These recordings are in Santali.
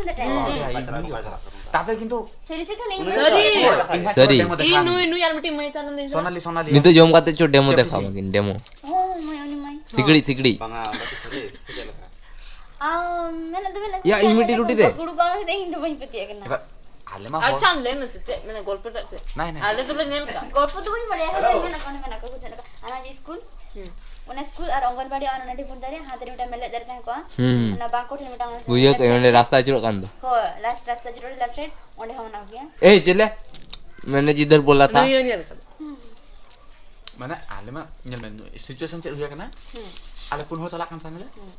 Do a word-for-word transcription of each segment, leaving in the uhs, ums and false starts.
ᱫᱟ ᱴᱟᱭᱤᱢ᱾ ᱦᱮᱸ, ᱤᱧ ᱜᱮ ᱚᱠᱟ᱾ ᱛᱟᱯᱚᱨᱮ ᱠᱤᱱᱛᱩ ᱥᱟᱹᱨᱤ ᱥᱮ ᱠᱷᱟᱹᱞᱤ ᱤᱧ ᱥᱟᱹᱨᱤ᱾ ᱤᱧ ᱦᱟᱸᱜ ᱥᱟᱹᱨᱤ᱾ ᱪᱮᱫ ᱰᱮᱢᱳ ᱤᱧ ᱫᱮᱠᱷᱟᱣ ᱱᱩᱭ, ᱢᱮ᱾ ᱱᱩᱭ ᱟᱨ ᱢᱤᱫᱴᱤᱡ ᱢᱟᱹᱭ ᱛᱟᱦᱮᱱ ᱫᱚ ᱤᱧ ᱫᱚ᱾ ᱥᱳᱱᱟᱞᱤ, ᱥᱳᱱᱟᱞᱤ᱾ ᱱᱤᱛᱚᱜ ᱡᱚᱢ ᱠᱟᱛᱮ ᱪᱚ ᱰᱮᱢᱳ ᱪᱮᱫ ᱫᱮᱠᱷᱟᱣ ᱯᱤᱥᱤ? ᱢᱮ ᱠᱤᱱ, ᱰᱮᱢᱳ᱾ ᱦᱳᱭ, ᱢᱟᱹᱭ, ᱩᱱᱤ ᱢᱟᱹᱭ᱾ ᱥᱤᱠᱲᱤᱡ, ᱥᱤᱠᱲᱤᱡ᱾ ᱵᱟᱝᱟ, ᱚᱸᱰᱮ ᱫᱚ ᱥᱟᱹᱨᱤ᱾ ᱪᱮᱫ ᱞᱮᱠᱟ? ᱟᱢ ᱢᱮᱱᱮᱫ ᱫᱚ ᱢᱮᱱᱮᱫ ᱭᱟ, ᱤᱧ ᱢᱤᱫᱴᱤᱡ ᱨᱩᱴᱤ ᱫᱮ᱾ ᱜᱩᱲ ᱠᱚ ᱮᱢ ᱠᱟᱛᱮ ᱤᱧ ᱫᱚ ᱵᱟᱹᱧ ᱯᱟᱹᱛᱭᱟᱹᱜ ᱠᱟᱱᱟ᱾ ᱮᱵᱟᱨ ᱟᱞᱮ ᱢᱟ ᱦᱚᱲ᱾ ᱟᱪᱪᱷᱟ, ᱟᱢ ᱞᱟᱹᱭ ᱢᱮᱥᱮ, ᱪᱮᱫ ᱢᱮᱱᱟ ᱜᱚᱞᱯᱚ ᱴᱟᱜ ᱥᱮ? ᱱᱟᱭ, ᱱᱟᱭ᱾ ᱟᱞᱮ ᱫᱚᱞᱮ ᱧᱮᱞ ᱠᱟᱜ᱾ ᱜᱚᱞᱯᱚ ᱫᱚ ᱵᱟᱹᱧ ᱵᱟᱲᱟᱭᱟ, ᱦᱮᱞᱳ᱾ ᱠᱷᱟᱹᱞᱤ ᱢᱮᱱᱟᱜ ᱠᱚᱣᱟ, ᱚᱸᱰᱮ ᱢᱮᱱᱟᱜ ᱠᱚᱣᱟ, ᱵᱩᱡᱷᱟᱹᱣ ᱠᱟᱜ᱾ ᱟᱨ ᱚᱱᱟ ᱡᱮ ᱥᱠᱩᱞ, ᱦᱩᱸ᱾ ᱚᱱᱟ ᱥᱠᱩᱞ ᱟᱨ ᱚᱝᱜᱚᱱᱵᱟᱲᱤ ᱟᱨ ᱚᱱᱟ ᱰᱷᱤᱯᱩᱨ ᱫᱟᱨᱮ, ᱦᱟᱱᱛᱮ ᱨᱮ ᱢᱤᱫᱴᱟᱝ ᱢᱮᱞᱮᱫ ᱫᱟᱨᱮ ᱛᱟᱦᱮᱸ ᱠᱚᱜᱼᱟ᱾ ᱦᱩᱸ, ᱦᱩᱸ᱾ ᱚᱱᱟ ᱵᱟᱝ ᱠᱚᱴᱷᱮᱱ ᱢᱤᱫᱴᱟᱝ ᱚᱱᱟ ᱩᱭᱦᱟᱹᱨ ᱠᱮᱫ ᱞᱮᱯᱷᱴ ᱛᱮ᱾ ᱨᱟᱥᱛᱟ ᱟᱹᱪᱩᱨᱚᱜ ᱠᱟᱱ ᱫᱚ᱾ ᱦᱳᱭ, ᱞᱟᱥᱴ ᱨᱟᱥᱛᱟ ᱟᱹᱪᱩᱨᱚᱜ ᱨᱮ ᱞᱮᱯᱷᱴ ᱥᱟᱭᱤᱰ, ᱚᱸᱰᱮ ᱦᱚᱸ ᱢᱮᱱᱟᱜ ᱜᱮᱭᱟ᱾ ᱮᱭ, ᱪᱮᱞᱮ? ᱢᱟᱱᱮ ᱡᱤᱫᱟᱹᱨ ᱵᱚᱞᱟ ᱛᱷᱟ᱾ ᱱᱩᱭ ᱦᱚᱸ ᱧᱮᱞ ᱠᱟᱫᱟ᱾ ᱦᱩᱸ᱾ ᱢᱟᱱᱮ ᱟᱞᱮ ᱢᱟ ᱧᱮᱞ ᱢᱮ, ᱥᱤᱪᱩᱭᱮᱥᱚᱱ ᱪᱮᱫ ᱦᱩᱭ ᱟᱠᱟᱱᱟ? ᱦᱩᱸ᱾ ᱟᱞᱮ ᱯᱩᱱ ᱦᱚᱲ ᱪᱟᱞᱟᱜ ᱠᱟᱱ ᱛᱟᱦᱮᱸ ᱱᱟᱞᱮ᱾ ᱦᱩᱸ᱾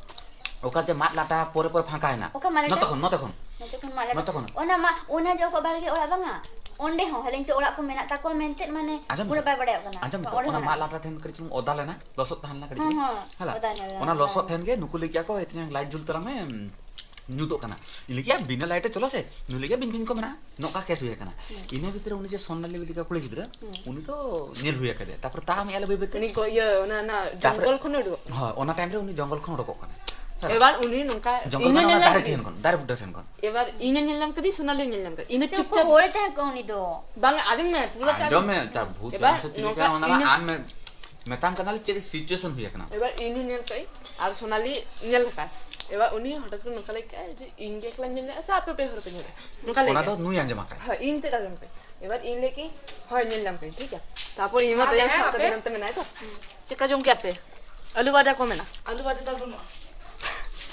ᱚᱠᱟ ᱡᱮ ᱢᱟᱫ ᱞᱟᱴᱟ ᱯᱚᱨᱮ ᱯᱚᱨᱮ ᱯᱷᱟᱸᱠᱟ ᱮᱱᱟ᱾ ᱚᱠᱟ ᱢᱟᱫ ᱱᱚᱛᱮ ᱞᱟᱴᱟ? ᱠᱷᱚᱱ, ᱱᱚᱛᱮ ᱠᱷᱚᱱ᱾ ᱱᱚᱛᱮ ᱠᱷᱚᱱ ᱢᱟᱫ ᱞᱟᱴᱟ᱾ ᱱᱚᱛᱮ ᱠᱷᱚᱱ᱾ ᱚᱱᱟ ᱢᱟ, ᱚᱱᱟ ᱡᱮ ᱚᱠᱟ ᱵᱟᱲᱜᱮ ᱚᱲᱟᱜ ᱵᱟᱝᱟ? ᱚᱸᱰᱮ ᱦᱚᱸ, ᱦᱟᱞᱮ ᱱᱤᱛᱚᱜ ᱚᱲᱟᱜ ᱠᱚ ᱢᱮᱱᱟᱜ ᱛᱟᱠᱚᱣᱟ ᱢᱮᱱᱛᱮ, ᱢᱟᱱᱮ, ᱟᱸᱡᱚᱢ ᱩᱱᱟᱹᱜ ᱛᱚ᱾ ᱵᱟᱭ ᱵᱟᱲᱟᱭᱚᱜ ᱠᱟᱱᱟ᱾ ᱟᱸᱡᱚᱢ ᱛᱚ, ᱚᱸᱰᱮ ᱚᱱᱟ ᱦᱚᱸ ᱢᱟᱫ ᱢᱮᱱᱟᱜᱼᱟ᱾ ᱞᱟᱴᱟ ᱴᱷᱮᱱ ᱠᱟᱹᱴᱤᱡ ᱪᱩᱞᱩᱝ ᱚᱫᱟ ᱞᱮᱱᱟ, ᱞᱚᱥᱚᱫ ᱛᱟᱦᱮᱸ ᱞᱮᱱᱟ ᱠᱟᱹᱴᱤᱡ ᱦᱚᱸ, ᱪᱩᱞᱩᱝ᱾ ᱦᱚᱸ, ᱦᱮᱸ ᱞᱟ? ᱚᱫᱟ ᱞᱮᱱᱟ᱾ ᱚᱱᱟ ᱞᱚᱥᱚᱫ ᱴᱷᱮᱱ ᱜᱮ ᱱᱩᱠᱩ ᱞᱟᱹᱭ ᱠᱮᱜᱼᱟ ᱠᱚ, "ᱮ, ᱛᱮᱧᱟᱝ ᱞᱟᱭᱤᱴ ᱡᱩᱞ ᱛᱟᱞᱟᱝ ᱢᱮ, ᱧᱩᱛᱚᱜ ᱠᱟᱱᱟ᱾" ᱤᱧ ᱞᱟᱹᱭ ᱠᱮᱜᱼᱟ, "ᱵᱤᱱᱟᱹ ᱞᱟᱭᱤᱴ ᱮ ᱪᱚᱞᱚ ᱥᱮ?" ᱱᱩᱭ ᱞᱟᱹᱭ ᱠᱮᱜᱼᱟ, "ᱵᱤᱧ ᱯᱷᱤᱧ ᱠᱚ ᱢᱮᱱᱟᱜᱼᱟ?" ᱱᱚᱝᱠᱟ ᱠᱮᱥ ᱦᱩᱭ ᱟᱠᱟᱱᱟ᱾ ᱦᱩᱸ᱾ ᱤᱱᱟᱹ ᱵᱷᱤᱛᱨᱤ ᱨᱮ ᱩᱱᱤ ᱡᱮ ᱥᱳᱱᱟᱞᱤ ᱞᱮᱠᱟ ᱠᱩᱲᱤ ᱜᱤᱫᱽᱨᱟᱹ, ᱦᱩᱸ᱾ ᱩᱱᱤ ᱫᱚ ᱧᱮᱞ ᱦᱩᱭ ᱟᱠᱟᱫᱮᱭᱟ᱾ ᱛᱟᱨᱯᱚᱨ ᱛᱟᱲᱟᱢ ᱮᱜᱼᱟ ᱞᱮ ᱵᱟᱹᱭ ᱵᱟᱹᱭ ᱛᱮ᱾ ᱩᱱᱤ ᱠᱚ ᱤᱭᱟᱹ, ᱚᱱᱟ, ᱚᱱᱟ ᱛᱟᱨᱯᱚᱨᱮ ᱡᱚᱝᱜᱚᱞ ᱠᱷᱚᱱᱮ ᱩᱰᱩᱠᱚᱜ ᱠᱟᱱᱟ᱾ ᱦᱳᱭ, ᱚᱱᱟ ᱴᱟᱭᱤᱢ ᱨᱮ ᱩᱱᱤ ᱡᱚᱝᱜᱚᱞ ᱠᱷᱚᱱ ᱩᱰᱩᱠᱚᱜ ᱠᱟᱱᱟ᱾ ᱦᱮᱸ᱾ ᱮᱵᱟᱨ ᱩᱱᱤ ᱱᱚᱝᱠᱟ ᱡᱚᱝᱜᱚᱞ ᱤᱧ ᱢᱟᱱᱮ ᱦᱚᱸ ᱚᱱᱟ ᱧᱮᱞ ᱫᱟᱨᱮ ᱞᱮᱱ ᱴᱷᱮᱱ ᱜᱤᱭᱟᱹᱧ᱾ ᱠᱷᱚᱱ, ᱫᱟᱨᱮ ᱵᱩᱴᱟᱹ ᱴᱷᱮᱱ ᱠᱷᱚᱱ᱾ ᱮᱵᱟᱨ ᱤᱧ ᱦᱚᱸ ᱧᱮᱞ ᱧᱟᱢ ᱠᱟᱫᱤᱧ, ᱥᱳᱱᱟᱞᱤ ᱦᱚᱸ ᱧᱮᱞ ᱧᱟᱢ ᱠᱟᱫᱟ᱾ ᱤᱧ ᱫᱚ ᱪᱮᱫ ᱪᱩᱯᱪᱟᱯ ᱠᱚ ᱦᱚᱲᱮ ᱛᱟᱦᱮᱸ ᱠᱚᱜᱼᱟ ᱩᱱᱤ ᱫᱚ? ᱵᱟᱝ, ᱟᱸᱡᱚᱢ ᱢᱮ, ᱯᱩᱨᱟᱹ ᱟᱸᱡᱚᱢ ᱢᱮ, ᱛᱟ ᱵᱷᱩᱛ ᱮᱵᱟᱨ ᱡᱟᱦᱟᱸ ᱥᱮᱫ ᱪᱤᱞᱤ ᱱᱚᱝᱠᱟ ᱠᱟᱱᱟ, ᱚᱱᱟ ᱤᱧ ᱦᱚᱸ ᱟᱢ ᱢᱮ-, ᱢᱮᱛᱟᱢ ᱠᱟᱱᱟᱞᱮ ᱪᱮᱫ ᱥᱤᱪᱩᱭᱮᱥᱚᱱ ᱦᱩᱭ ᱟᱠᱟᱱᱟ᱾ ᱮᱵᱟᱨ ᱤᱧ ᱦᱚᱸ ᱧᱮᱞ ᱠᱟᱜ ᱟᱹᱧ, ᱟᱨ ᱥᱳᱱᱟᱞᱤ ᱧᱮᱞ ᱠᱟᱜ ᱟᱭ᱾ ᱮᱵᱟᱨ ᱩᱱᱤ ᱦᱚᱴᱟᱛ ᱠᱚᱨᱮ ᱱᱚᱝᱠᱟ ᱞᱟᱹᱭ ᱠᱮᱜᱼᱟᱭ ᱡᱮ, "ᱤᱧ ᱜᱮ ᱮᱠᱞᱟᱧ ᱧᱮᱞ ᱞᱮᱜᱼᱟ ᱥᱮ ᱟᱯᱮ ᱯᱮ ᱦᱚᱲ ᱯᱮ ᱧᱮᱞ ᱞᱮᱜᱼᱟ?" ᱱᱚᱝᱠᱟ ᱞᱟᱹᱭ ᱚᱱᱟ ᱠᱮᱜᱼᱟᱭ᱾ ᱫᱚ ᱱᱩᱭ ᱟᱸᱡᱚᱢ ᱟᱠᱟᱫ᱾ ᱦᱳᱭ, ᱤᱧ ᱛᱮᱫ ᱟᱸᱡᱚᱢ ᱠᱟᱜ ᱟᱹᱧ᱾ ᱮᱵᱟᱨ ᱤᱧ ᱞᱟᱹᱭ ᱠᱮᱜ ᱟᱹᱧ, "ᱦᱳᱭ, ᱧᱮᱞ ᱧᱟᱢ ᱠᱟᱹᱧ, ᱴᱷᱤᱠ ᱜᱮᱭᱟ?" ᱛᱟᱨᱯᱚᱨ ᱤᱧ ᱢᱟ ᱢᱟ ᱛᱚᱭᱟ ᱞᱟᱹᱭᱟ ᱥᱟᱵ ᱠᱟᱛᱮ ᱟᱯᱮ ᱱᱚᱱᱛᱮ ᱢᱮᱱᱟᱭ ᱛᱚ᱾ ᱪᱮᱫᱠᱟ ᱡᱚᱢ ᱠᱮᱜᱼᱟ ᱯᱮ? ᱟᱹᱞᱩ ᱵᱷᱟᱡᱟ ᱠᱚ ᱢᱮᱱᱟᱜᱼᱟ? ᱟᱹᱞᱩ ᱵᱷᱟᱡᱟ ᱫᱚ ᱵᱟᱹᱱᱩᱜᱼᱟ᱾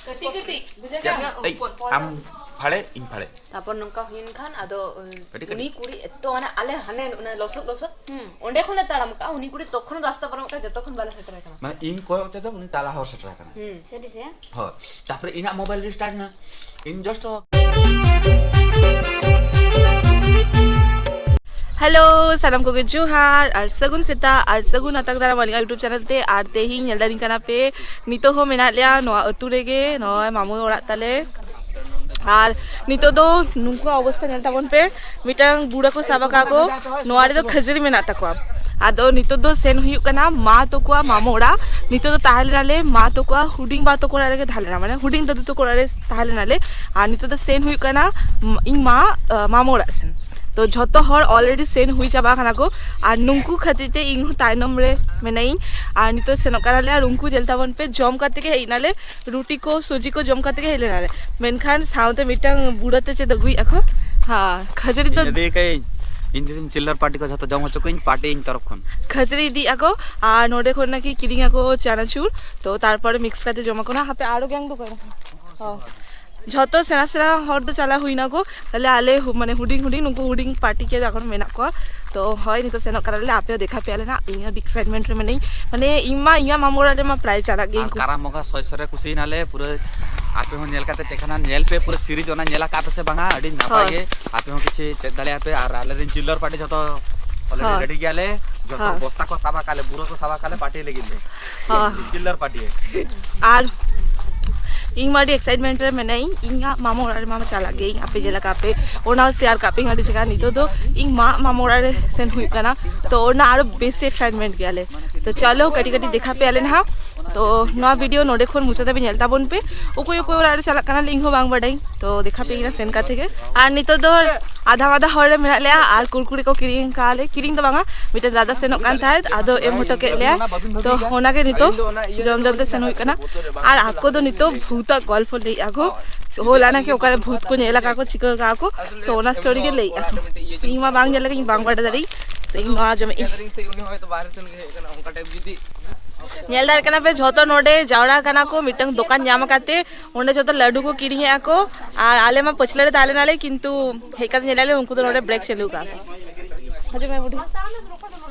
ᱠᱟᱹᱴᱤᱡ ᱠᱟᱹᱴᱤᱡ, ᱵᱩᱡᱷᱟᱹᱣ ᱠᱮᱜᱼᱟᱢ? ᱮᱭ, ᱟᱢ ᱯᱷᱟᱲᱮ, ᱤᱧ ᱯᱷᱟᱲᱮ᱾ ᱛᱟᱨᱯᱚᱨ ᱱᱚᱝᱠᱟ ᱦᱩᱭᱮᱱ ᱠᱷᱟᱱ ᱟᱫᱚ, ᱠᱟᱹᱴᱤᱡ ᱠᱟᱹᱴᱤᱡ᱾ ᱩᱱᱤ ᱠᱩᱲᱤ ᱮᱛᱚ ᱢᱟᱱᱮ ᱟᱞᱮ ᱦᱟᱱᱮ ᱚᱱᱟ ᱞᱚᱥᱚᱫ ᱞᱚᱥᱚᱫ, ᱦᱩᱸ᱾ ᱚᱸᱰᱮ ᱠᱷᱚᱱᱮ ᱛᱟᱲᱟᱢ ᱠᱟᱜᱼᱟ, ᱩᱱᱤ ᱠᱩᱲᱤ ᱛᱚᱠᱷᱚᱱ ᱨᱟᱥᱛᱟ ᱯᱟᱨᱚᱢᱚᱜ ᱠᱟᱱᱟ, ᱡᱚᱛᱚ ᱠᱷᱚᱱ ᱵᱟᱞᱮ ᱥᱮᱴᱮᱨ ᱟᱠᱟᱱᱟ᱾ ᱢᱟᱱᱮ ᱤᱧ ᱠᱚᱭᱚᱜ ᱛᱮᱫᱚ ᱩᱱᱤ ᱛᱟᱞᱟ ᱦᱚᱨ ᱥᱮᱴᱮᱨ ᱟᱠᱟᱱᱟ᱾ ᱦᱩᱸ᱾ ᱥᱟᱹᱨᱤ ᱥᱮ? ᱦᱳᱭ᱾ ᱛᱟᱨᱯᱚᱨᱮ ᱤᱧᱟᱹᱜ ᱢᱳᱵᱟᱭᱤᱞ ᱨᱮᱥᱴᱟᱨᱴ ᱮᱱᱟ᱾ ᱤᱧ just ᱦᱮᱞᱳ, ᱥᱟᱱᱟᱢ ᱠᱚᱜᱮ ᱡᱚᱦᱟᱨ ᱟᱨ ᱥᱟᱹᱜᱩᱱ ᱥᱮᱛᱟᱜ ᱟᱨ ᱥᱟᱹᱜᱩᱱ ᱟᱛᱟᱝ ᱫᱟᱨᱟᱢ ᱟᱹᱞᱤᱧᱟᱜ YouTube ᱪᱮᱱᱮᱞ ᱛᱮ᱾ ᱟᱨ ᱛᱮᱦᱮᱧ ᱧᱮᱞ ᱫᱟᱲᱮᱧ ᱠᱟᱱᱟ ᱯᱮ, ᱱᱤᱛᱚᱜ ᱦᱚᱸ ᱢᱮᱱᱟᱜ ᱞᱮᱭᱟ ᱱᱚᱣᱟ ᱟᱹᱛᱩ ᱨᱮᱜᱮ, ᱱᱚᱜᱼᱚᱭ ᱢᱟᱢᱩ ᱚᱲᱟᱜ ᱛᱟᱞᱮ᱾ ᱟᱨ ᱱᱤᱛᱚᱜ ᱫᱚ ᱱᱩᱠᱩᱣᱟᱜ ᱚᱵᱚᱥᱛᱟ ᱧᱮᱞ ᱛᱟᱵᱚᱱ ᱯᱮ, ᱢᱤᱫᱴᱟᱝ ᱵᱩᱲᱟᱹ ᱠᱚ ᱥᱟᱵ ᱟᱠᱟᱫ ᱠᱚ, ᱱᱚᱣᱟ ᱨᱮᱫᱚ ᱠᱷᱟᱹᱡᱟᱹᱲᱤ ᱢᱮᱱᱟᱜ ᱛᱟᱠᱚᱣᱟ᱾ ᱟᱫᱚ ᱱᱤᱛᱚᱜ ᱫᱚ ᱥᱮᱱ ᱦᱩᱭᱩᱜ ᱠᱟᱱᱟ ᱢᱟ ᱛᱟᱠᱚᱣᱟᱜ ᱢᱟᱢᱚ ᱚᱲᱟᱜ᱾ ᱱᱤᱛᱚᱜ ᱫᱚ ᱛᱟᱦᱮᱸ ᱞᱮᱱᱟᱞᱮ ᱢᱟ ᱛᱟᱠᱚᱣᱟᱜ ᱦᱩᱰᱤᱧ ᱵᱟ ᱛᱟᱠᱚ ᱚᱲᱟᱜ ᱨᱮᱜᱮ ᱛᱟᱦᱮᱸ ᱞᱮᱱᱟ, ᱢᱟᱱᱮ ᱦᱩᱰᱤᱧ ᱫᱟᱫᱩ ᱛᱟᱠᱚ ᱚᱲᱟᱜ ᱨᱮ ᱛᱟᱦᱮᱸ ᱞᱮᱱᱟᱞᱮ᱾ ᱟᱨ ᱱᱤᱛᱚᱜ ᱫᱚ ᱥᱮᱱ ᱦᱩᱭᱩᱜ ᱠᱟᱱᱟ ᱤᱧ ᱢᱟ ᱢᱟᱢᱚ ᱚᱲᱟᱜ ᱥᱮᱱ᱾ ᱛᱚ ᱡᱷᱚᱛᱚ ᱦᱚᱲ already ᱥᱮᱱ ᱦᱩᱭ ᱪᱟᱵᱟ ᱠᱟᱱᱟ ᱠᱚ, ᱟᱨ ᱱᱩᱝᱠᱩ ᱠᱷᱟᱹᱛᱤᱨ ᱛᱮ ᱤᱧ ᱦᱚᱸ ᱛᱟᱭᱱᱚᱢ ᱨᱮ ᱢᱮᱱᱟᱹᱧ᱾ ᱟᱨ ᱱᱤᱛᱚᱜ ᱥᱮᱱᱚᱜ ᱠᱟᱱᱟᱞᱮ, ᱟᱨ ᱩᱱᱠᱩ ᱧᱮᱞ ᱛᱟᱵᱚᱱ ᱯᱮ, ᱡᱚᱢ ᱠᱟᱛᱮ ᱜᱮ ᱦᱮᱡ ᱮᱱᱟᱞᱮ᱾ ᱨᱩᱴᱤ ᱠᱚ ᱥᱩᱡᱤ ᱠᱚ ᱡᱚᱢ ᱠᱟᱛᱮ ᱜᱮ ᱦᱮᱡ ᱞᱮᱱᱟᱞᱮ, ᱢᱮᱱᱠᱷᱟᱱ ᱥᱟᱶᱛᱮ ᱢᱤᱫᱴᱟᱝ ᱵᱩᱲᱟᱹ ᱛᱮ ᱪᱮᱫ ᱟᱹᱜᱩᱭᱮᱫᱼᱟ ᱠᱚ? ᱦᱮᱸ, ᱠᱷᱟᱹᱡᱟᱹᱲᱤ ᱫᱚ᱾ ᱤᱧ ᱟᱹᱰᱤ ᱠᱟᱹᱡ ᱤᱧ ᱡᱩᱫᱤᱧ ᱪᱤᱞᱞᱟᱨ ᱯᱟᱨᱴᱤ ᱠᱚ ᱡᱷᱚᱛᱚ ᱡᱚᱢ ᱦᱚᱪᱚ ᱠᱚᱣᱟᱧ, ᱯᱟᱨᱴᱤ ᱤᱧ ᱛᱚᱨᱚᱯ ᱠᱷᱚᱱ᱾ ᱠᱷᱟᱹᱡᱟᱹᱲᱤ ᱤᱫᱤᱭᱮᱫᱼᱟ ᱠᱚ, ᱟᱨ ᱱᱚᱰᱮ ᱠᱷᱚᱱ ᱱᱟᱠᱤ ᱠᱤᱨᱤᱧ ᱟᱠᱚ ᱪᱟᱱᱟᱪᱩᱨ, ᱛᱚ ᱛᱟᱨᱯᱚᱨᱮ ᱢᱤᱠᱥ ᱠᱟᱛᱮ ᱡᱚᱢ ᱟᱠᱚ ᱱᱟᱜ᱾ ᱦᱟᱯᱮ ᱟᱨᱚ ᱜᱮᱝ ᱫᱚ ᱚᱠᱚᱭ? ᱦᱚᱸ᱾ ᱡᱷᱚᱛᱚ ᱥᱮᱬᱟ ᱥᱮᱬᱟ ᱦᱚᱲ ᱫᱚ ᱪᱟᱞᱟᱣ ᱦᱩᱭ ᱱᱟᱠᱚ, ᱛᱟᱦᱞᱮ ᱟᱞᱮ ᱦᱩ-, ᱢᱟᱱᱮ ᱦᱩᱰᱤᱧ ᱦᱩᱰᱤᱧ, ᱱᱩᱠᱩ ᱦᱩᱰᱤᱧ ᱯᱟᱨᱴᱤ ᱠᱮ ᱮᱠᱷᱚᱱ ᱢᱮᱱᱟᱜ ᱠᱚᱣᱟ᱾ ᱛᱚ ᱦᱳᱭ, ᱱᱤᱛᱚᱜ ᱥᱮᱱᱚᱜ ᱠᱟᱱᱟᱞᱮ, ᱟᱯᱮ ᱦᱚᱸ ᱫᱮᱠᱷᱟ ᱯᱮᱭᱟ ᱞᱮ ᱱᱟᱜ᱾ ᱤᱧ ᱟᱹᱰᱤ ᱮᱠᱥᱟᱭᱤᱴᱢᱮᱱᱴ ᱨᱮ ᱢᱮᱱᱟᱹᱧ, ᱢᱟᱱᱮ ᱤᱧ ᱢᱟ ᱤᱧᱟᱹᱜ ᱢᱟᱢᱚ ᱚᱲᱟᱜ ᱨᱮᱢᱟ ᱯᱨᱟᱭ ᱪᱟᱞᱟᱜ ᱜᱮ᱾ ᱟᱨ ᱠᱟᱨᱟᱢ ᱵᱚᱸᱜᱟ ᱥᱚᱭ ᱥᱚᱭ ᱨᱮ ᱠᱩᱥᱤᱭᱮᱱᱟᱞᱮ ᱯᱩᱨᱟᱹ᱾ ᱟᱯᱮ ᱦᱚᱸ ᱧᱮᱞ ᱠᱟᱛᱮ ᱪᱮᱫ ᱠᱟᱱᱟ, ᱧᱮᱞ ᱯᱮ ᱯᱩᱨᱟᱹ ᱥᱤᱨᱤᱡᱽ, ᱚᱱᱟ ᱧᱮᱞ ᱟᱠᱟᱫ ᱯᱮ ᱥᱮ ᱵᱟᱝᱟ? ᱟᱹᱰᱤ ᱱᱟᱯᱟᱭ ᱦᱳᱭ᱾ ᱜᱮ, ᱟᱯᱮ ᱦᱚᱸ ᱠᱤᱪᱷᱩ ᱪᱮᱫ ᱫᱟᱲᱮᱭᱟᱜ ᱯᱮ᱾ ᱟᱨ ᱟᱞᱮ ᱨᱮᱱ ᱪᱤᱞᱞᱟᱨ ᱯᱟᱨᱴᱤ ᱡᱷᱚᱛᱚ already ᱦᱳᱭ᱾ ᱨᱮᱰᱤ ᱜᱮᱭᱟᱞᱮ, ᱡᱷᱚᱛᱚ ᱦᱳᱭ᱾ ᱵᱚᱥᱛᱟ ᱠᱚ ᱥᱟᱵ ᱟᱠᱟᱫ ᱞᱮ, ᱵᱩᱨᱟᱹ ᱠᱚ ᱥᱟᱵ ᱟᱠᱟᱫ ᱞᱮ ᱯᱟᱨᱴᱤ ᱞᱟᱹᱜᱤᱫ ᱞᱮ᱾ ᱦᱳᱭ᱾ ᱪᱤᱞᱞᱟᱨ ᱯᱟᱨᱴᱤ᱾ ᱟᱨ ᱤᱧ ᱢᱟ ᱟᱹᱰᱤ ᱮᱠᱥᱟᱭᱤᱴᱢᱮᱱᱴ ᱨᱮ ᱢᱮᱱᱟᱹᱧ, ᱤᱧᱟᱹᱜ ᱢᱟᱢᱚ ᱚᱲᱟᱜ ᱨᱮᱢᱟ ᱪᱟᱞᱟᱜ ᱜᱮ, ᱟᱯᱮ ᱡᱮᱞᱮᱠᱟ ᱟᱯᱮ ᱚᱱᱟ ᱥᱮᱭᱟᱨ ᱠᱟᱜ ᱯᱮ ᱟᱹᱰᱤ ᱡᱟᱭᱜᱟ᱾ ᱱᱤᱛᱚᱜ ᱫᱚ ᱤᱧ ᱢᱟ ᱢᱟᱢᱚ ᱚᱲᱟᱜ ᱨᱮ ᱥᱮᱱ ᱦᱩᱭᱩᱜ ᱠᱟᱱᱟ, ᱛᱚ ᱚᱱᱟ ᱟᱨᱚ ᱵᱮᱥᱤ ᱮᱠᱥᱟᱭᱤᱴᱢᱮᱱᱴ ᱜᱮᱭᱟᱞᱮ᱾ ᱛᱚ ᱪᱚᱞᱚ ᱠᱟᱹᱴᱤᱡ ᱠᱟᱹᱴᱤᱡ ᱫᱮᱠᱷᱟ ᱯᱮᱭᱟᱞᱮ ᱱᱟᱦᱟᱜ᱾ ᱛᱚ ᱱᱚᱣᱟ ᱵᱷᱤᱰᱤᱭᱳ ᱱᱚᱰᱮ ᱠᱷᱚᱱ ᱢᱩᱪᱟᱹᱫ ᱫᱷᱟᱹᱵᱤᱡ ᱧᱮᱞ ᱛᱟᱵᱚᱱ ᱯᱮ᱾ ᱚᱠᱚᱭ ᱚᱠᱚᱭ ᱚᱲᱟᱜ ᱨᱮ ᱪᱟᱞᱟᱜ ᱠᱟᱱᱟᱞᱮ ᱤᱧ ᱦᱚᱸ ᱵᱟᱝ ᱵᱟᱰᱟᱭ, ᱛᱚ ᱫᱮᱠᱷᱟ ᱯᱮ ᱠᱟᱱᱟ ᱥᱮᱱ ᱠᱟᱛᱮ ᱜᱮ᱾ ᱟᱨ ᱱᱤᱛᱚᱜ ᱫᱚ ᱟᱫᱷᱟ ᱢᱟᱫᱷᱟ ᱦᱚᱲ ᱨᱮ ᱢᱮᱱᱟᱜ ᱞᱮᱭᱟ, ᱟᱨ ᱠᱩᱨᱠᱩᱨᱤ ᱠᱚ ᱠᱤᱨᱤᱧ ᱠᱟᱜᱼᱟ ᱞᱮ, ᱠᱤᱨᱤᱧ ᱫᱚ ᱵᱟᱝᱟ, ᱢᱤᱫᱴᱮᱱ ᱫᱟᱫᱟ ᱥᱮᱱᱚᱜ ᱠᱟᱱ ᱛᱟᱦᱮᱸᱫ, ᱟᱫᱚ ᱮᱢ ᱦᱚᱴᱚ ᱠᱮᱫ ᱞᱮᱭᱟ᱾ ᱛᱚ ᱚᱱᱟᱜᱮ ᱱᱤᱛᱚᱜ ᱡᱚᱢ ᱡᱚᱢ ᱛᱮ ᱥᱮᱱ ᱦᱩᱭᱩᱜ ᱠᱟᱱᱟ᱾ ᱟᱨ ᱟᱠᱚ ᱫᱚ ᱱᱤᱛᱚᱜ ᱵᱷᱩᱛᱟᱜ ᱜᱚᱞᱯᱷᱚ ᱞᱟᱹᱭᱮᱫᱼᱟ ᱠᱚ, ᱦᱚᱞᱟ ᱱᱟᱠᱤ ᱚᱠᱟᱨᱮ ᱵᱷᱩᱛ ᱠᱚ ᱧᱮᱞ ᱟᱠᱟᱫ ᱠᱚ, ᱪᱤᱠᱟᱹ ᱟᱠᱟᱫ ᱠᱚ, ᱛᱚ ᱚᱱᱟ ᱥᱴᱳᱨᱤ ᱜᱮ ᱞᱟᱹᱭᱮᱫᱼᱟ ᱠᱚ᱾ ᱤᱧ ᱢᱟ ᱵᱟᱝ ᱧᱮᱞ ᱟᱠᱟᱫ, ᱤᱧ ᱵᱟᱝ ᱵᱟᱰᱟᱭ ᱫᱟᱲᱮᱭᱟᱜ, ᱛᱚ ᱤᱧ ᱱᱚᱣᱟ ᱡᱚᱢᱮᱫ ᱟᱹᱧ᱾ ᱧᱮᱞ ᱫᱟᱲᱮᱭᱟᱜ ᱠᱟᱱᱟ ᱯᱮ, ᱡᱷᱚᱛᱚ ᱱᱚᱰᱮ ᱡᱟᱣᱨᱟ ᱠᱟᱱᱟ ᱠᱚ ᱢᱤᱫᱴᱟᱝ ᱫᱚᱠᱟᱱ ᱧᱟᱢ ᱠᱟᱛᱮ᱾ ᱚᱸᱰᱮ ᱡᱷᱚᱛᱚ ᱞᱟᱹᱰᱩ ᱠᱚ ᱠᱤᱨᱤᱧᱮᱫᱼᱟ ᱠᱚ, ᱟᱨ ᱟᱞᱮ ᱢᱟ ᱯᱟᱹᱪᱷᱞᱟᱹ ᱨᱮ ᱛᱟᱦᱮᱸ ᱞᱮᱱᱟᱞᱮ, ᱠᱤᱱᱛᱩ ᱦᱮᱡ ᱠᱟᱛᱮ ᱧᱮᱞᱮᱫᱼᱟ ᱞᱮ ᱩᱱᱠᱩ ᱫᱚ ᱱᱚᱰᱮ ᱵᱨᱮᱠ ᱪᱟᱹᱞᱩ ᱠᱟᱜᱼᱟ ᱠᱚ᱾ ᱦᱤᱡᱩᱜ ᱢᱮ ᱵᱩᱰᱷᱤ᱾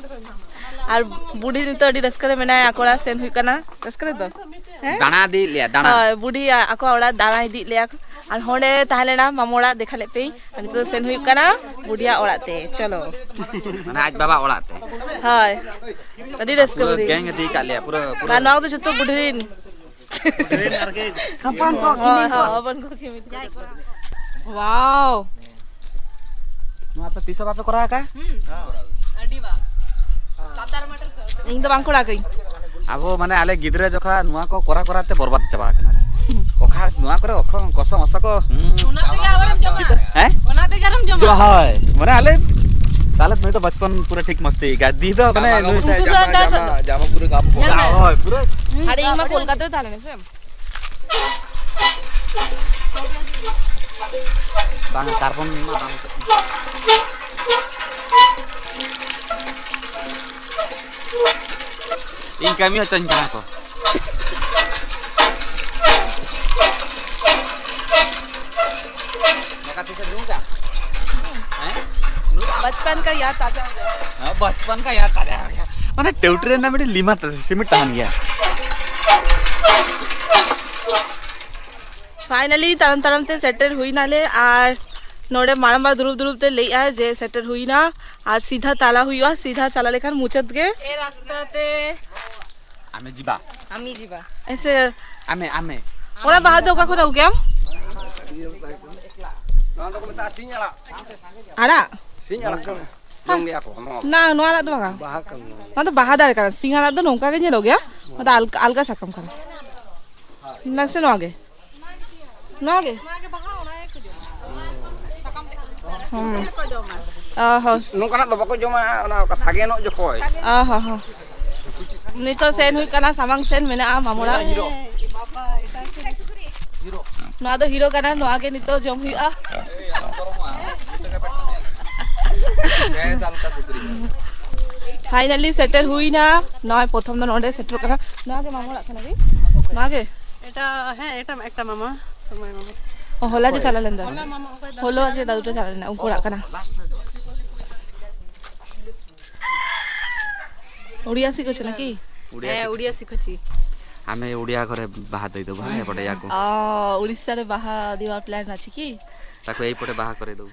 ᱟᱨ ᱵᱩᱰᱷᱤ ᱱᱤᱛᱚᱜ ᱟᱹᱰᱤ ᱨᱟᱹᱥᱠᱟᱹ ᱨᱮ ᱢᱮᱱᱟᱭᱟ, ᱟᱠᱚ ᱚᱲᱟᱜ ᱥᱮᱱ ᱦᱩᱭᱩᱜ ᱠᱟᱱᱟ᱾ ᱨᱟᱹᱥᱠᱟᱹ ᱨᱮᱫᱚ? ᱦᱮᱸ? ᱫᱟᱬᱟ ᱤᱫᱤᱭᱮᱫ ᱞᱮᱭᱟ, ᱫᱟᱬᱟ᱾ ᱦᱳᱭ, ᱵᱩᱰᱷᱤ ᱟᱠᱚ ᱚᱲᱟᱜ ᱫᱟᱬᱟ ᱤᱫᱤᱭᱮᱫ ᱞᱮᱭᱟ ᱠᱚ᱾ ᱟᱨ ᱦᱚᱸᱰᱮ ᱛᱟᱦᱮᱸ ᱞᱮᱱᱟ ᱢᱟᱢᱚ ᱚᱲᱟᱜ, ᱫᱮᱠᱷᱟ ᱞᱮᱫ ᱯᱮᱭᱟᱹᱧ᱾ ᱟᱨ ᱱᱤᱛᱚᱜ ᱫᱚ ᱥᱮᱱ ᱦᱩᱭᱩᱜ ᱠᱟᱱᱟ ᱵᱩᱰᱷᱤᱭᱟᱜ ᱚᱲᱟᱜ ᱛᱮ᱾ ᱪᱚᱞᱚ᱾ ᱢᱟᱱᱮ ᱟᱡ ᱵᱟᱵᱟ ᱚᱲᱟᱜ ᱛᱮ᱾ ᱦᱳᱭ᱾ ᱟᱹᱰᱤ ᱨᱟᱹᱥᱠᱟᱹ ᱯᱩᱨᱟᱹ ᱵᱩᱰᱷᱤ᱾ ᱜᱮᱝ ᱤᱫᱤ ᱠᱟᱜ ᱞᱮᱭᱟ, ᱯᱩᱨᱟᱹ, ᱯᱩᱨᱟᱹ᱾ ᱟᱨ ᱱᱚᱣᱟ ᱠᱚᱫᱚ ᱡᱷᱚᱛᱚ ᱵᱩᱰᱷᱤ ᱨᱤᱱ᱾ ᱦᱚᱯᱚᱱ ᱠᱚ ᱦᱳᱭ, ᱠᱤᱢᱤᱱ ᱠᱚ᱾ ᱦᱳᱭ, ᱦᱚᱯᱚᱱ ᱠᱚ ᱠᱤᱢᱤᱱ ᱠᱚ᱾ ᱣᱟᱣ᱾ ᱱᱚᱣᱟ ᱯᱮ ᱛᱤᱥ ᱦᱚᱸ ᱵᱟᱯᱮ ᱠᱚᱨᱟᱣ ᱟᱠᱟᱫ? ᱦᱩᱸ᱾ ᱟᱹᱰᱤ ᱵᱟᱨ᱾ ᱤᱧ ᱫᱚ ᱵᱟᱝ ᱠᱚᱲᱟ ᱠᱟᱹᱧ᱾ ᱟᱵᱚ ᱢᱟᱱᱮ ᱟᱞᱮ ᱜᱤᱫᱽᱨᱟᱹ ᱡᱚᱠᱷᱟ ᱱᱚᱣᱟ ᱠᱚ ᱠᱚᱨᱟ ᱠᱚᱨᱟ ᱛᱮ ᱵᱚᱨᱵᱟᱫ ᱪᱟᱵᱟ ᱟᱠᱟᱱᱟ᱾ ᱚᱠᱟ ᱱᱚᱣᱟ ᱠᱚᱨᱮ ᱚᱠᱷᱚ ᱠᱚᱥᱚ ᱢᱚᱥᱚ ᱠᱚ, ᱦᱩᱸ᱾ ᱚᱱᱟ ᱛᱮᱜᱮ ᱟᱵᱟᱨᱮᱢ ᱡᱚᱢᱟ᱾ ᱦᱮᱸ? ᱚᱱᱟ ᱛᱮᱜᱮ ᱟᱨᱮᱢ ᱡᱚᱢᱟ᱾ ᱦᱳᱭ, ᱢᱟᱱᱮ ᱟᱞᱮ ᱛᱟᱦᱞᱮ ᱱᱩᱭ ᱫᱚ ᱵᱟᱪᱯᱚᱱ ᱯᱩᱨᱟᱹ ᱴᱷᱤᱠ ᱢᱚᱥᱛᱤ ᱜᱮᱭᱟ᱾ ᱫᱤ ᱫᱚ ᱢᱟᱱᱮ ᱡᱟᱢᱟ ᱜᱚ-, ᱱᱩᱭ ᱫᱚ ᱡᱟᱢᱟ, ᱟᱨ ᱡᱟᱢᱟ, ᱡᱟᱢᱟ ᱯᱩᱨᱟᱹ ᱜᱟᱢ ᱠᱚ᱾ ᱧᱮᱞ ᱢᱮ᱾ ᱦᱳᱭ, ᱯᱩᱨᱟᱹ᱾ ᱟᱨ ᱤᱧ ᱢᱟ ᱠᱳᱞᱠᱟᱛᱟ ᱨᱮ ᱛᱟᱦᱮᱸ ᱞᱮᱱᱟ ᱥᱮ᱾ ᱵᱟᱝ, ᱠᱟᱨᱵᱚᱱ ᱢᱟ ᱵᱟᱝ ᱟᱹᱭᱠᱟᱹᱜ ᱠᱟᱱᱟ᱾ ᱤᱧ ᱠᱟᱹᱢᱤ ᱦᱚᱪᱚᱧ ᱠᱟᱱᱟ ᱠᱚ᱾ ᱫᱟᱠᱟ ᱛᱤᱥᱮᱢ ᱧᱩ ᱠᱟᱜᱼᱟ? ᱦᱮᱸ? ᱧᱩ ᱠᱟᱜᱼᱟ? ᱵᱟᱪᱯᱚᱱ ᱠᱟ ᱭᱟᱫ ᱛᱟᱡᱟ ᱦᱳ ᱜᱟᱭᱟ᱾ ᱦᱮᱸ, ᱵᱟᱪᱯᱚᱱ ᱠᱟ ᱭᱟᱫ ᱛᱟᱡᱟ ᱦᱳ ᱜᱟᱭᱟ᱾ ᱢᱟᱱᱮ ᱴᱮᱣᱴᱨᱤ ᱨᱮᱱᱟᱜ ᱢᱤᱫᱴᱮᱱ ᱞᱤᱢᱟᱛ ᱥᱤᱢᱤᱴ ᱛᱟᱦᱮᱱ ᱜᱮᱭᱟ᱾ ᱯᱷᱟᱭᱱᱟᱞᱤ ᱛᱟᱲᱟᱢ ᱛᱟᱲᱟᱢ ᱛᱮ ᱥᱮᱴᱮᱨ ᱦᱩᱭ ᱱᱟᱞᱮ ᱟᱨ ᱱᱚᱰᱮ ᱢᱟᱨᱟᱝᱵᱟ ᱫᱩᱲᱩᱵ ᱫᱩᱲᱩᱵ ᱛᱮ ᱞᱟᱹᱭᱮᱜᱼᱟ ᱡᱮ ᱥᱮᱴᱮᱨ ᱦᱩᱭᱱᱟ ᱟᱨ ᱥᱤᱫᱷᱟ ᱪᱟᱞᱟᱣ ᱦᱩᱭᱩᱜᱼᱟ, ᱥᱤᱫᱷᱟ ᱪᱟᱞᱟᱣ ᱞᱮᱠᱷᱟᱱ ᱢᱩᱪᱟᱹᱫ ᱜᱮ᱾ ᱮ ᱨᱟᱥᱛᱟ ᱛᱮ ᱟᱢᱮ ᱡᱤᱵᱟ᱾ ᱟᱢᱤ ᱡᱤᱵᱟ᱾ ᱮᱥᱮ ᱟᱢᱮ, ᱟᱢᱮ᱾ ᱚᱱᱟ ᱵᱟᱦᱟ ᱫᱚ ᱚᱠᱟ ᱠᱷᱚᱱ ᱟᱹᱜᱩ ᱠᱮᱜᱼᱟᱢ? ᱱᱚᱣᱟ ᱫᱚᱠᱚ ᱢᱮᱛᱟᱜᱼᱟ ᱥᱤᱧ ᱟᱲᱟᱜ᱾ ᱟᱲᱟᱜ? ᱥᱤᱧ ᱟᱲᱟᱜ ᱠᱟᱱᱟ᱾ ᱡᱚᱢ ᱜᱮᱭᱟ ᱠᱚ ᱱᱚᱣᱟ᱾ ᱱᱟ, ᱱᱚᱣᱟ ᱟᱲᱟᱜ ᱫᱚ ᱵᱟᱝᱟ᱾ ᱵᱟᱦᱟ ᱠᱟᱱᱟ ᱱᱚᱣᱟ᱾ ᱱᱚᱣᱟ ᱫᱚ ᱵᱟᱦᱟ ᱫᱟᱨᱮ ᱠᱟᱱᱟ᱾ ᱥᱤᱧ ᱟᱲᱟᱜ ᱫᱚ ᱱᱚᱝᱠᱟ ᱜᱮ ᱧᱮᱞᱚᱜ ᱜᱮᱭᱟ᱾ ᱱᱚᱣᱟ ᱫᱚ ᱟᱞᱠᱟ, ᱟᱞᱠᱟ ᱥᱟᱠᱟᱢ ᱠᱟᱱᱟ᱾ ᱱᱟᱥᱮ ᱱᱚᱣᱟ ᱜᱮ᱾ ᱱᱚᱣᱟ ᱜᱮ? ᱦᱩᱸ᱾ ᱚ ᱦᱚᱸ᱾ ᱱᱚᱝᱠᱟᱱᱟᱜ ᱫᱚ ᱵᱟᱠᱚ ᱡᱚᱢᱟ, ᱚᱱᱟ ᱚᱠᱟ ᱥᱟᱜᱮᱱᱚᱜ ᱡᱚᱠᱷᱚᱡ᱾ ᱚ ᱦᱚᱸ ᱦᱚᱸ᱾ ᱱᱤᱛᱚᱜ ᱥᱮᱱ ᱦᱩᱭᱩᱜ ᱠᱟᱱᱟ, ᱥᱟᱢᱟᱝ ᱥᱮᱱ ᱢᱮᱱᱟᱜᱼᱟ ᱢᱟᱢᱚᱲᱟᱜ᱾ ᱱᱚᱣᱟ ᱫᱚ ᱦᱤᱨᱳ ᱠᱟᱱᱟ, ᱱᱚᱣᱟ ᱜᱮ ᱱᱤᱛᱚᱜ ᱡᱚᱢ ᱦᱩᱭᱩᱜᱼᱟ᱾ ᱯᱷᱟᱭᱱᱟᱞᱤ ᱥᱮᱴᱮᱨ ᱦᱩᱭᱱᱟ᱾ ᱱᱚᱜᱼᱚᱭ ᱯᱨᱚᱛᱷᱚᱢ ᱫᱚ ᱱᱚᱰᱮ ᱥᱮᱴᱮᱨᱚᱜ ᱠᱟᱱᱟ᱾ ᱱᱚᱣᱟ ᱜᱮ ᱢᱟᱢᱚᱲᱟᱜ ᱠᱟᱱᱟ ᱜᱮ? ᱱᱚᱣᱟ ᱜᱮ? এটা, হ্যাঁ, এটা একটা মামা, সময় মামা। ও, হলা যে চালালেন দা। হলা মামা, ওকে দাও। হলো যে দাদুটা চালালেন না, উনকো রাখা না। ଓଡ଼ିଆ ଶିଖୁଛୁ ନା କି? ଓଡ଼ିଆ হ্যাঁ, শিখুছি। ଓଡ଼ିଆ শিখুছি। ଆମେ ଓଡ଼ିଆ ଘରେ ବାହା ଦେଇଦେବୁ, ହେଲା, ଏପଟେ ୟାକୁ। ଅ, ଓଡ଼ିଶାରେ ବାହା ଦେବା ପ୍ଲାନ୍ ଅଛି କି? ତାକୁ ଏଇପଟେ ବାହା କରେଇଦେବୁ।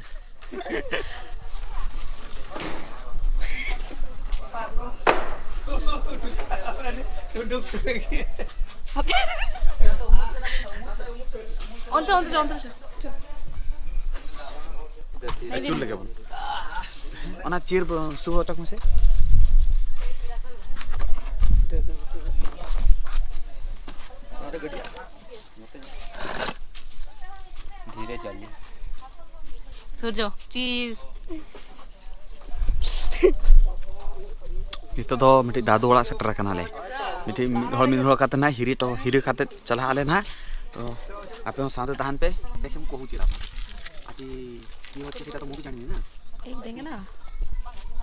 ᱚᱱᱛᱮ, ᱚᱱᱛᱮ, ᱚᱱᱛᱮ᱾ ᱪᱩᱞ ᱞᱮᱠᱟ ᱵᱚᱱ᱾ ᱚᱱᱟ ᱪᱤᱨ ᱵᱚ-, ᱥᱩ ᱦᱚᱪᱚ ᱠᱚ ᱢᱮᱥᱮ᱾ ᱫᱷᱤᱨᱮ ᱪᱟᱞᱩ᱾ ᱥᱩᱨᱡᱚ, ᱪᱤᱡᱽ᱾ ᱱᱤᱛᱚᱜ ᱫᱚ ᱢᱤᱫᱴᱤᱡ ᱫᱟᱫᱩ ᱚᱲᱟᱜ ᱥᱮᱴᱮᱨ ᱟᱠᱟᱱᱟᱞᱮ᱾ ᱢᱤᱫᱴᱤᱡ ᱢᱤᱫ ᱦᱚᱲ ᱢᱤᱫ ᱦᱚᱲ ᱠᱟᱛᱮ ᱱᱟᱦᱟᱜ ᱦᱤᱨᱤ ᱴᱚ-, ᱦᱤᱨᱤ ᱠᱟᱛᱮ ᱪᱟᱞᱟᱜ ᱟᱞᱮ ᱱᱟᱦᱟᱜ᱾ ᱛᱚ ᱟᱯᱮ ᱦᱚᱸ ᱥᱟᱶᱛᱮ ᱛᱟᱦᱮᱱ ᱯᱮ᱾ ᱫᱮᱠᱷᱮᱢ ᱠᱚᱦᱩ ᱪᱮᱫ ᱞᱮᱠᱟ? ᱟᱡᱤ ᱱᱤᱭᱟᱹ ᱦᱚᱪᱪᱷᱮ ᱥᱮᱴᱟ ᱛᱚ ᱢᱩ ᱵᱷᱤ ᱡᱟᱱᱤᱭᱮ ᱱᱟ᱾ ᱮᱠ ᱫᱮᱝᱜᱮ ᱱᱟ᱾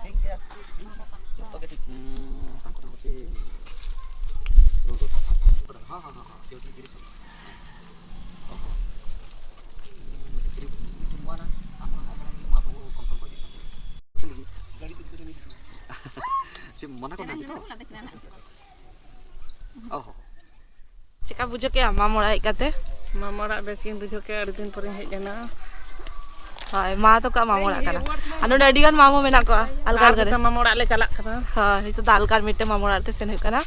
ᱴᱷᱤᱠ ᱜᱮᱭᱟ᱾ ᱡᱚᱛᱚ ᱜᱮ ᱴᱷᱤᱠ᱾ ᱦᱩᱸ, ᱦᱟᱱᱠᱩ ᱫᱚ ᱦᱚᱪᱪᱷᱮ ᱨᱳᱰ᱾ ᱦᱟᱸ, ᱦᱟᱸ, ᱦᱟᱸ, ᱦᱟᱸ, ᱥᱮ ᱦᱚᱪᱪᱷᱮ ᱜᱤᱨᱤ ᱥᱚᱢ᱾ ᱪᱮᱫ ᱢᱟᱱᱟ ᱠᱚ ᱢᱮᱱᱟᱜ ᱜᱮᱛᱚ? ᱚ ᱦᱚᱸ᱾ ᱪᱮᱠᱟ ᱵᱩᱡᱷᱟᱹᱣ ᱠᱮᱜᱼᱟ ᱢᱟᱢᱚ ᱚᱲᱟᱜ ᱦᱮᱡ ᱠᱟᱛᱮ? ᱢᱟᱢᱚ ᱚᱲᱟᱜ ᱵᱮᱥ ᱜᱤᱧ ᱵᱩᱡᱷᱟᱹᱣ ᱠᱮᱜᱼᱟ, ᱟᱹᱰᱤ ᱫᱤᱱ ᱯᱚᱨᱮᱧ ᱦᱮᱡ ᱮᱱᱟ᱾ ᱦᱳᱭ, ᱢᱟ ᱛᱟᱠᱚᱣᱟᱜ ᱢᱟᱢᱚ ᱚᱲᱟᱜ ᱠᱟᱱᱟ᱾ ᱟᱨ ᱱᱚᱰᱮ ᱟᱹᱰᱤ ᱜᱟᱱ ᱢᱟᱢᱚ ᱢᱮᱱᱟᱜ ᱠᱚᱣᱟ, ᱟᱞᱜᱟ ᱟᱨ ᱟᱞᱜᱟ ᱨᱮ᱾ ᱢᱤᱫᱴᱟᱝ ᱢᱟᱢᱚ ᱚᱲᱟᱜ ᱞᱮ ᱪᱟᱞᱟᱜ ᱠᱟᱱᱟ᱾ ᱦᱳᱭ, ᱱᱤᱛᱚᱜ ᱫᱚ ᱟᱞᱜᱟ ᱟᱨ ᱢᱤᱫᱴᱟᱝ ᱢᱟᱢᱚ ᱚᱲᱟᱜ ᱛᱮ ᱥᱮᱱ ᱦᱩᱭᱩᱜ ᱠᱟᱱᱟ᱾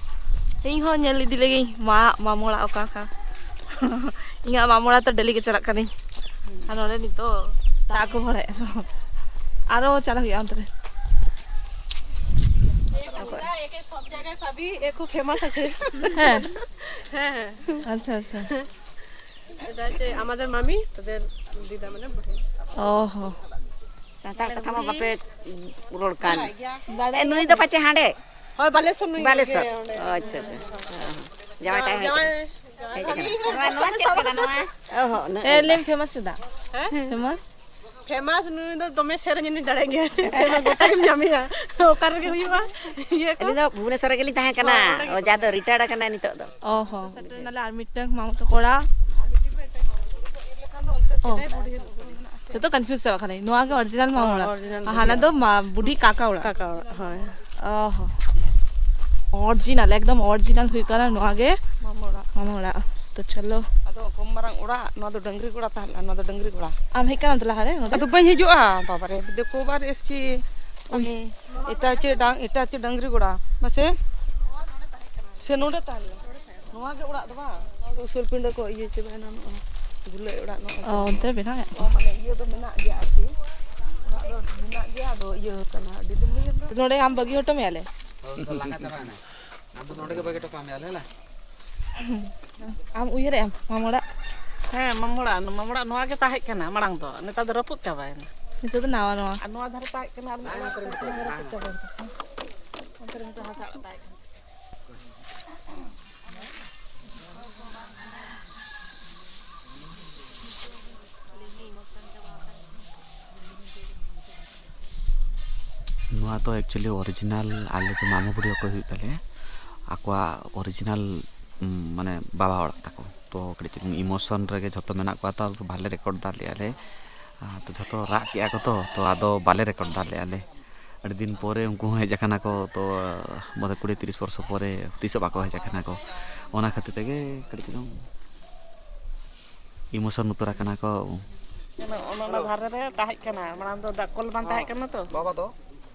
ᱤᱧ ᱦᱚᱸ ᱧᱮᱞ ᱤᱫᱤ ᱞᱮᱜᱤᱧ ᱢᱟ, ᱢᱟᱢᱚ ᱚᱲᱟᱜ ᱚᱠᱟ ᱠᱟᱱᱟ᱾ ᱤᱧᱟᱹᱜ ᱢᱟᱢᱚ ᱚᱲᱟᱜ ᱛᱚ ᱰᱮᱞᱤ ᱜᱮ ᱪᱟᱞᱟᱜ ᱠᱟᱹᱱᱟᱹᱧ᱾ ᱟᱨ ᱱᱚᱰᱮ ᱱᱤᱛᱚᱜ ᱫᱟᱜ ᱠᱚ ᱵᱷᱚᱨᱟᱭᱮᱫᱼᱟ᱾ ᱟᱨᱚ ᱪᱟᱞᱟᱜ ᱦᱩᱭᱩᱜᱼᱟ ᱚᱱᱛᱮ ᱨᱮ᱾ ᱥᱚᱵ ᱡᱟᱭᱜᱟ ᱥᱟᱵᱤ ᱮᱠᱚ ᱯᱷᱮᱢᱟᱥ আছে। ᱦᱮᱸ। হ্যাঁ, হ্যাঁ। আচ্ছা, আচ্ছা। এটা হচ্ছে আমাদের মামি, তাদের দিদা মানে বুড়ি। ᱚ ᱦᱚᱸ᱾ ᱥᱟᱱᱛᱟᱲ ᱠᱟᱛᱷᱟ ᱢᱟ ᱵᱟᱯᱮ ᱨᱚᱲ ᱠᱟᱱ᱾ ᱵᱟᱲᱟᱭ ᱮ, ᱱᱩᱭ ᱫᱚ ᱯᱟᱪᱮ ᱦᱟᱸᱰᱮ? ᱦᱳᱭ, ᱵᱟᱞᱮᱥᱚᱨ ᱱᱩᱭ ᱵᱟᱞᱮᱥᱚᱨ᱾ ᱜᱮ ᱚᱸᱰᱮ᱾ ᱚ, ᱟᱪᱪᱷᱟ, ᱟᱪᱪᱷᱟ᱾ ᱦᱚᱸ, ᱦᱚᱸ᱾ ᱡᱟᱶᱟᱭ ᱛᱟᱦᱮᱸ ᱡᱟᱶᱟᱭ, ᱦᱮᱡ ᱟᱠᱟᱱᱟ᱾ ᱱᱚᱣᱟ, ᱱᱚᱣᱟ ᱪᱮᱫ ᱠᱟᱱᱟ ᱱᱚᱣᱟ? ᱚ ᱦᱚᱸ, ᱱᱚᱜᱼᱚᱭ ᱮ, ᱱᱚᱣᱟ᱾ ᱞᱟᱹᱭ ᱢᱮ ᱯᱷᱮᱢᱟᱥ ᱪᱮᱫᱟᱜ? ᱦᱮᱸ? ᱯᱷᱮᱢᱟᱥ? ᱯᱷᱮᱢᱟᱥ ᱱᱩᱭ ᱫᱚ ᱫᱚᱢᱮ ᱥᱮᱨᱮᱧ ᱮᱱᱮᱡ ᱫᱟᱲᱮᱭᱟᱜ ᱜᱮᱭᱟ᱾ ᱜᱚᱴᱟ ᱜᱮᱢ ᱧᱟᱢᱮᱭᱟ᱾ ᱚᱠᱟ ᱨᱮᱜᱮ ᱦᱩᱭᱩᱜᱼᱟ, ᱤᱭᱟᱹ ᱠᱚ᱾ ᱟᱹᱞᱤᱧ ᱫᱚ ᱵᱷᱩᱵᱽᱱᱮᱥᱚᱨ ᱨᱮᱜᱮᱞᱤᱧ ᱛᱟᱦᱮᱸ ᱠᱟᱱᱟ᱾ ᱦᱳᱭ, ᱚᱸᱰᱮ ᱜᱮ᱾ ᱚ, ᱡᱟ ᱫᱚ ᱨᱤᱴᱟᱭᱟᱨᱰ ᱟᱠᱟᱱᱟᱭ ᱱᱤᱛᱚᱜ ᱫᱚ᱾ ᱚ ᱦᱚᱸ᱾ ᱥᱮᱴᱮᱨ ᱮᱱᱟᱞᱮ ᱟᱨ ᱢᱤᱫᱴᱟᱝ ᱢᱟᱢᱚ ᱛᱟᱠᱚ ᱚᱲᱟᱜ᱾ ᱚ᱾ ᱡᱚᱛᱚ ᱠᱚᱱᱯᱷᱤᱭᱩᱡᱽ ᱪᱟᱵᱟᱜ ᱠᱟᱱᱟ᱾ ᱱᱚᱣᱟ ᱜᱮ ᱚᱨᱤᱡᱤᱱᱟᱞ ᱢᱟᱢᱚ ᱚᱲᱟᱜ᱾ ᱚᱨᱤᱡᱤᱱᱟᱞ ᱟᱨ ᱦᱟᱱᱟ ᱫᱚ ᱢᱟ-, ᱵᱩᱰᱷᱤ ᱠᱟᱠᱟ ᱚᱲᱟᱜ᱾ ᱠᱟᱠᱟ ᱚᱲᱟᱜ, ᱦᱳᱭ᱾ ᱚ ᱦᱚᱸ᱾ ᱚᱨᱤᱡᱤᱱᱟᱞ, ᱮᱠᱫᱚᱢ ᱚᱨᱤᱡᱤᱱᱟᱞ ᱦᱩᱭᱩᱜ ᱠᱟᱱᱟ ᱱᱚᱣᱟ ᱜᱮ ᱢᱟᱢᱚ ᱚᱲᱟᱜ᱾ ᱢᱟᱢᱚ ᱚᱲᱟᱜ᱾ ᱛᱚ ᱪᱚᱞᱚ᱾ ᱟᱫᱚ ᱠᱚᱢ ᱢᱟᱨᱟᱝ ᱚᱲᱟᱜ, ᱱᱚᱣᱟ ᱫᱚ ᱰᱟᱹᱝᱨᱤ ᱜᱚᱲᱟ ᱛᱟᱦᱮᱸ ᱞᱮᱱᱟ, ᱱᱚᱣᱟ ᱫᱚ ᱰᱟᱹᱝᱨᱤ ᱜᱚᱲᱟ᱾ ᱟᱢ ᱦᱮᱡ ᱠᱟᱱᱟᱢ ᱛᱚ ᱞᱟᱦᱟ ᱨᱮ ᱱᱚᱰᱮ? ᱟᱫᱚ ᱵᱟᱹᱧ ᱦᱤᱡᱩᱜᱼᱟ, ᱵᱟᱵᱟ ᱨᱮ, ᱫᱤᱠᱩ ᱵᱟᱨ ᱮᱥᱪᱤ᱾ ᱩᱭ᱾ ᱟᱢᱮ ᱮᱴᱟ ᱪᱮ ᱰᱟᱝ, ᱮᱴᱟ ᱪᱮ ᱰᱟᱹᱝᱨᱤ ᱜᱚᱲᱟ᱾ ᱢᱟᱥᱮ? ᱥᱮ ᱱᱚᱰᱮ ᱛᱟᱦᱮᱸ ᱞᱮᱱᱟ? ᱱᱚᱣᱟ ᱜᱮ ᱚᱲᱟᱜ ᱫᱚ ᱵᱟᱝ? ᱱᱚᱣᱟ ᱫᱚ ᱩᱥᱩᱞ ᱯᱤᱸᱰᱟᱹ ᱠᱚ ᱤᱭᱟᱹ ᱪᱟᱵᱟᱭᱮᱱᱟ, ᱱᱚᱜᱼᱚᱭ ᱜᱩᱞᱟᱹᱭ ᱚᱲᱟᱜ ᱱᱚᱜᱼᱚᱭ ᱚ, ᱛᱟᱦᱮᱸ ᱚᱱᱛᱮ ᱞᱮᱱᱟ᱾ ᱵᱮᱱᱟᱣᱮᱫ ᱚ, ᱠᱚᱣᱟ? ᱢᱟᱱᱮ ᱤᱭᱟᱹ ᱫᱚ ᱢᱮᱱᱟᱜ ᱜᱮᱭᱟ ᱟᱨᱠᱤ᱾ ᱚᱲᱟᱜ ᱫᱚ ᱢᱮᱱᱟᱜ ᱜᱮᱭᱟ, ᱟᱫᱚ ᱤᱭᱟᱹ ᱠᱟᱱᱟ, ᱟᱹᱰᱤ ᱫᱤᱱ ᱦᱩᱭᱮᱱ ᱫᱚ᱾ ᱱᱚᱰᱮ ᱟᱢ ᱵᱟᱹᱜᱤ ᱦᱚᱴᱚ ᱢᱮᱭᱟᱞᱮ᱾ ᱦᱳᱭ, ᱩᱱᱤ ᱫᱚ ᱞᱟᱸᱜᱟ ᱪᱟᱵᱟᱭᱮᱱᱟᱭ᱾ ᱟᱢ ᱫᱚ ᱱᱚᱰᱮ ᱜᱮ ᱵᱟᱹᱜᱤ ᱦᱚᱴᱚ ᱠᱟᱜ ᱢᱮᱭᱟᱞᱮ, ᱦᱮᱞᱟ᱾ ᱟᱢ ᱩᱭᱦᱟᱹᱨᱮᱫ ᱟᱢ ᱢᱟᱢᱚᱲᱟᱜ? ᱦᱮᱸ, ᱢᱟᱢᱚᱲᱟᱜ, ᱢᱟᱢᱚᱲᱟᱜ ᱱᱚᱣᱟ ᱜᱮ ᱛᱟᱦᱮᱸ ᱠᱟᱱᱟ ᱢᱟᱲᱟᱝ ᱫᱚ, ᱱᱮᱛᱟᱨ ᱫᱚ ᱨᱟᱹᱯᱩᱫ ᱪᱟᱵᱟᱭᱮᱱᱟ᱾ ᱱᱤᱛᱚᱜ ᱫᱚ ᱱᱟᱣᱟ ᱱᱟᱣᱟ᱾ ᱟᱨ ᱱᱚᱣᱟ ᱫᱷᱟᱨᱮ ᱛᱟᱦᱮᱸ ᱠᱟᱱᱟ, ᱟᱨ ᱢᱤᱫ ᱚᱲᱟᱜ ᱛᱟᱦᱮᱸ ᱠᱟᱱᱟ, ᱨᱟᱹᱯᱩᱫ ᱪᱟᱵᱟ ᱠᱮᱫᱟ᱾ ᱚᱱᱛᱮ ᱨᱮ ᱢᱤᱫᱴᱟᱝ ᱦᱟᱥᱟ ᱚᱲᱟᱜ ᱛᱟᱦᱮᱸ ᱠᱟᱱᱟ᱾ ᱱᱚᱣᱟ ᱫᱚ actually original ᱟᱞᱮ ᱫᱚ ᱢᱟᱢᱚ ᱵᱩᱲᱦᱤ ᱚᱠᱚᱭ ᱦᱩᱭᱩᱜ ᱛᱟᱞᱮᱭᱟ, ᱟᱠᱚᱣᱟᱜ original, ᱩᱢ, ᱢᱟᱱᱮ ᱵᱟᱵᱟ ᱚᱲᱟᱜ ᱛᱟᱠᱚ᱾ ᱛᱚ ᱠᱟᱹᱴᱤᱡ ᱪᱩᱞᱩᱝ emotion ᱨᱮᱜᱮ ᱡᱷᱚᱛᱚ ᱢᱮᱱᱟᱜ ᱠᱚᱣᱟ, ᱛᱚ ᱵᱟᱞᱮ record ᱫᱟᱲᱮᱭᱟᱜᱼᱟ ᱞᱮ᱾ ᱟᱨ ᱛᱚ ᱡᱷᱚᱛᱚ ᱨᱟᱜ ᱠᱮᱜᱼᱟ ᱠᱚ, ᱛᱚ ᱛᱚ ᱟᱫᱚ ᱵᱟᱞᱮ record ᱫᱟᱲᱮᱭᱟᱜᱼᱟ ᱞᱮ᱾ ᱟᱹᱰᱤ ᱫᱤᱱ ᱯᱚᱨᱮ ᱩᱱᱠᱩ ᱦᱚᱸ ᱦᱮᱡ ᱟᱠᱟᱱᱟ ᱠᱚ, ᱛᱚ ᱵᱚᱞᱮ ᱠᱩᱲᱤ ᱛᱤᱨᱤᱥ ᱵᱚᱨᱥᱚ ᱯᱚᱨᱮ ᱛᱤᱥ ᱦᱚᱸ ᱵᱟᱠᱚ ᱦᱮᱡ ᱟᱠᱟᱱᱟ ᱠᱚ, ᱚᱱᱟ ᱠᱷᱟᱹᱛᱤᱨ ᱛᱮᱜᱮ ᱠᱟᱹᱴᱤᱡ ᱪᱩᱞᱩᱝ emotion ᱩᱛᱟᱹᱨ ᱟᱠᱟᱱᱟ ᱠᱚ᱾ ᱚᱱᱟ, ᱚᱱᱟ, ᱚᱱᱟ ᱫᱷᱟᱨᱮ ᱨᱮ ᱛᱟᱦᱮᱸ ᱠᱟᱱᱟ, ᱢᱟᱲᱟᱝ ᱫᱚ ᱫᱟᱜ ᱠᱚᱞ ᱵᱟᱝ ᱛᱟᱦᱮᱸ ᱠᱟᱱᱟ ᱛᱚ᱾ ᱵᱟᱵᱟ ᱫᱚ?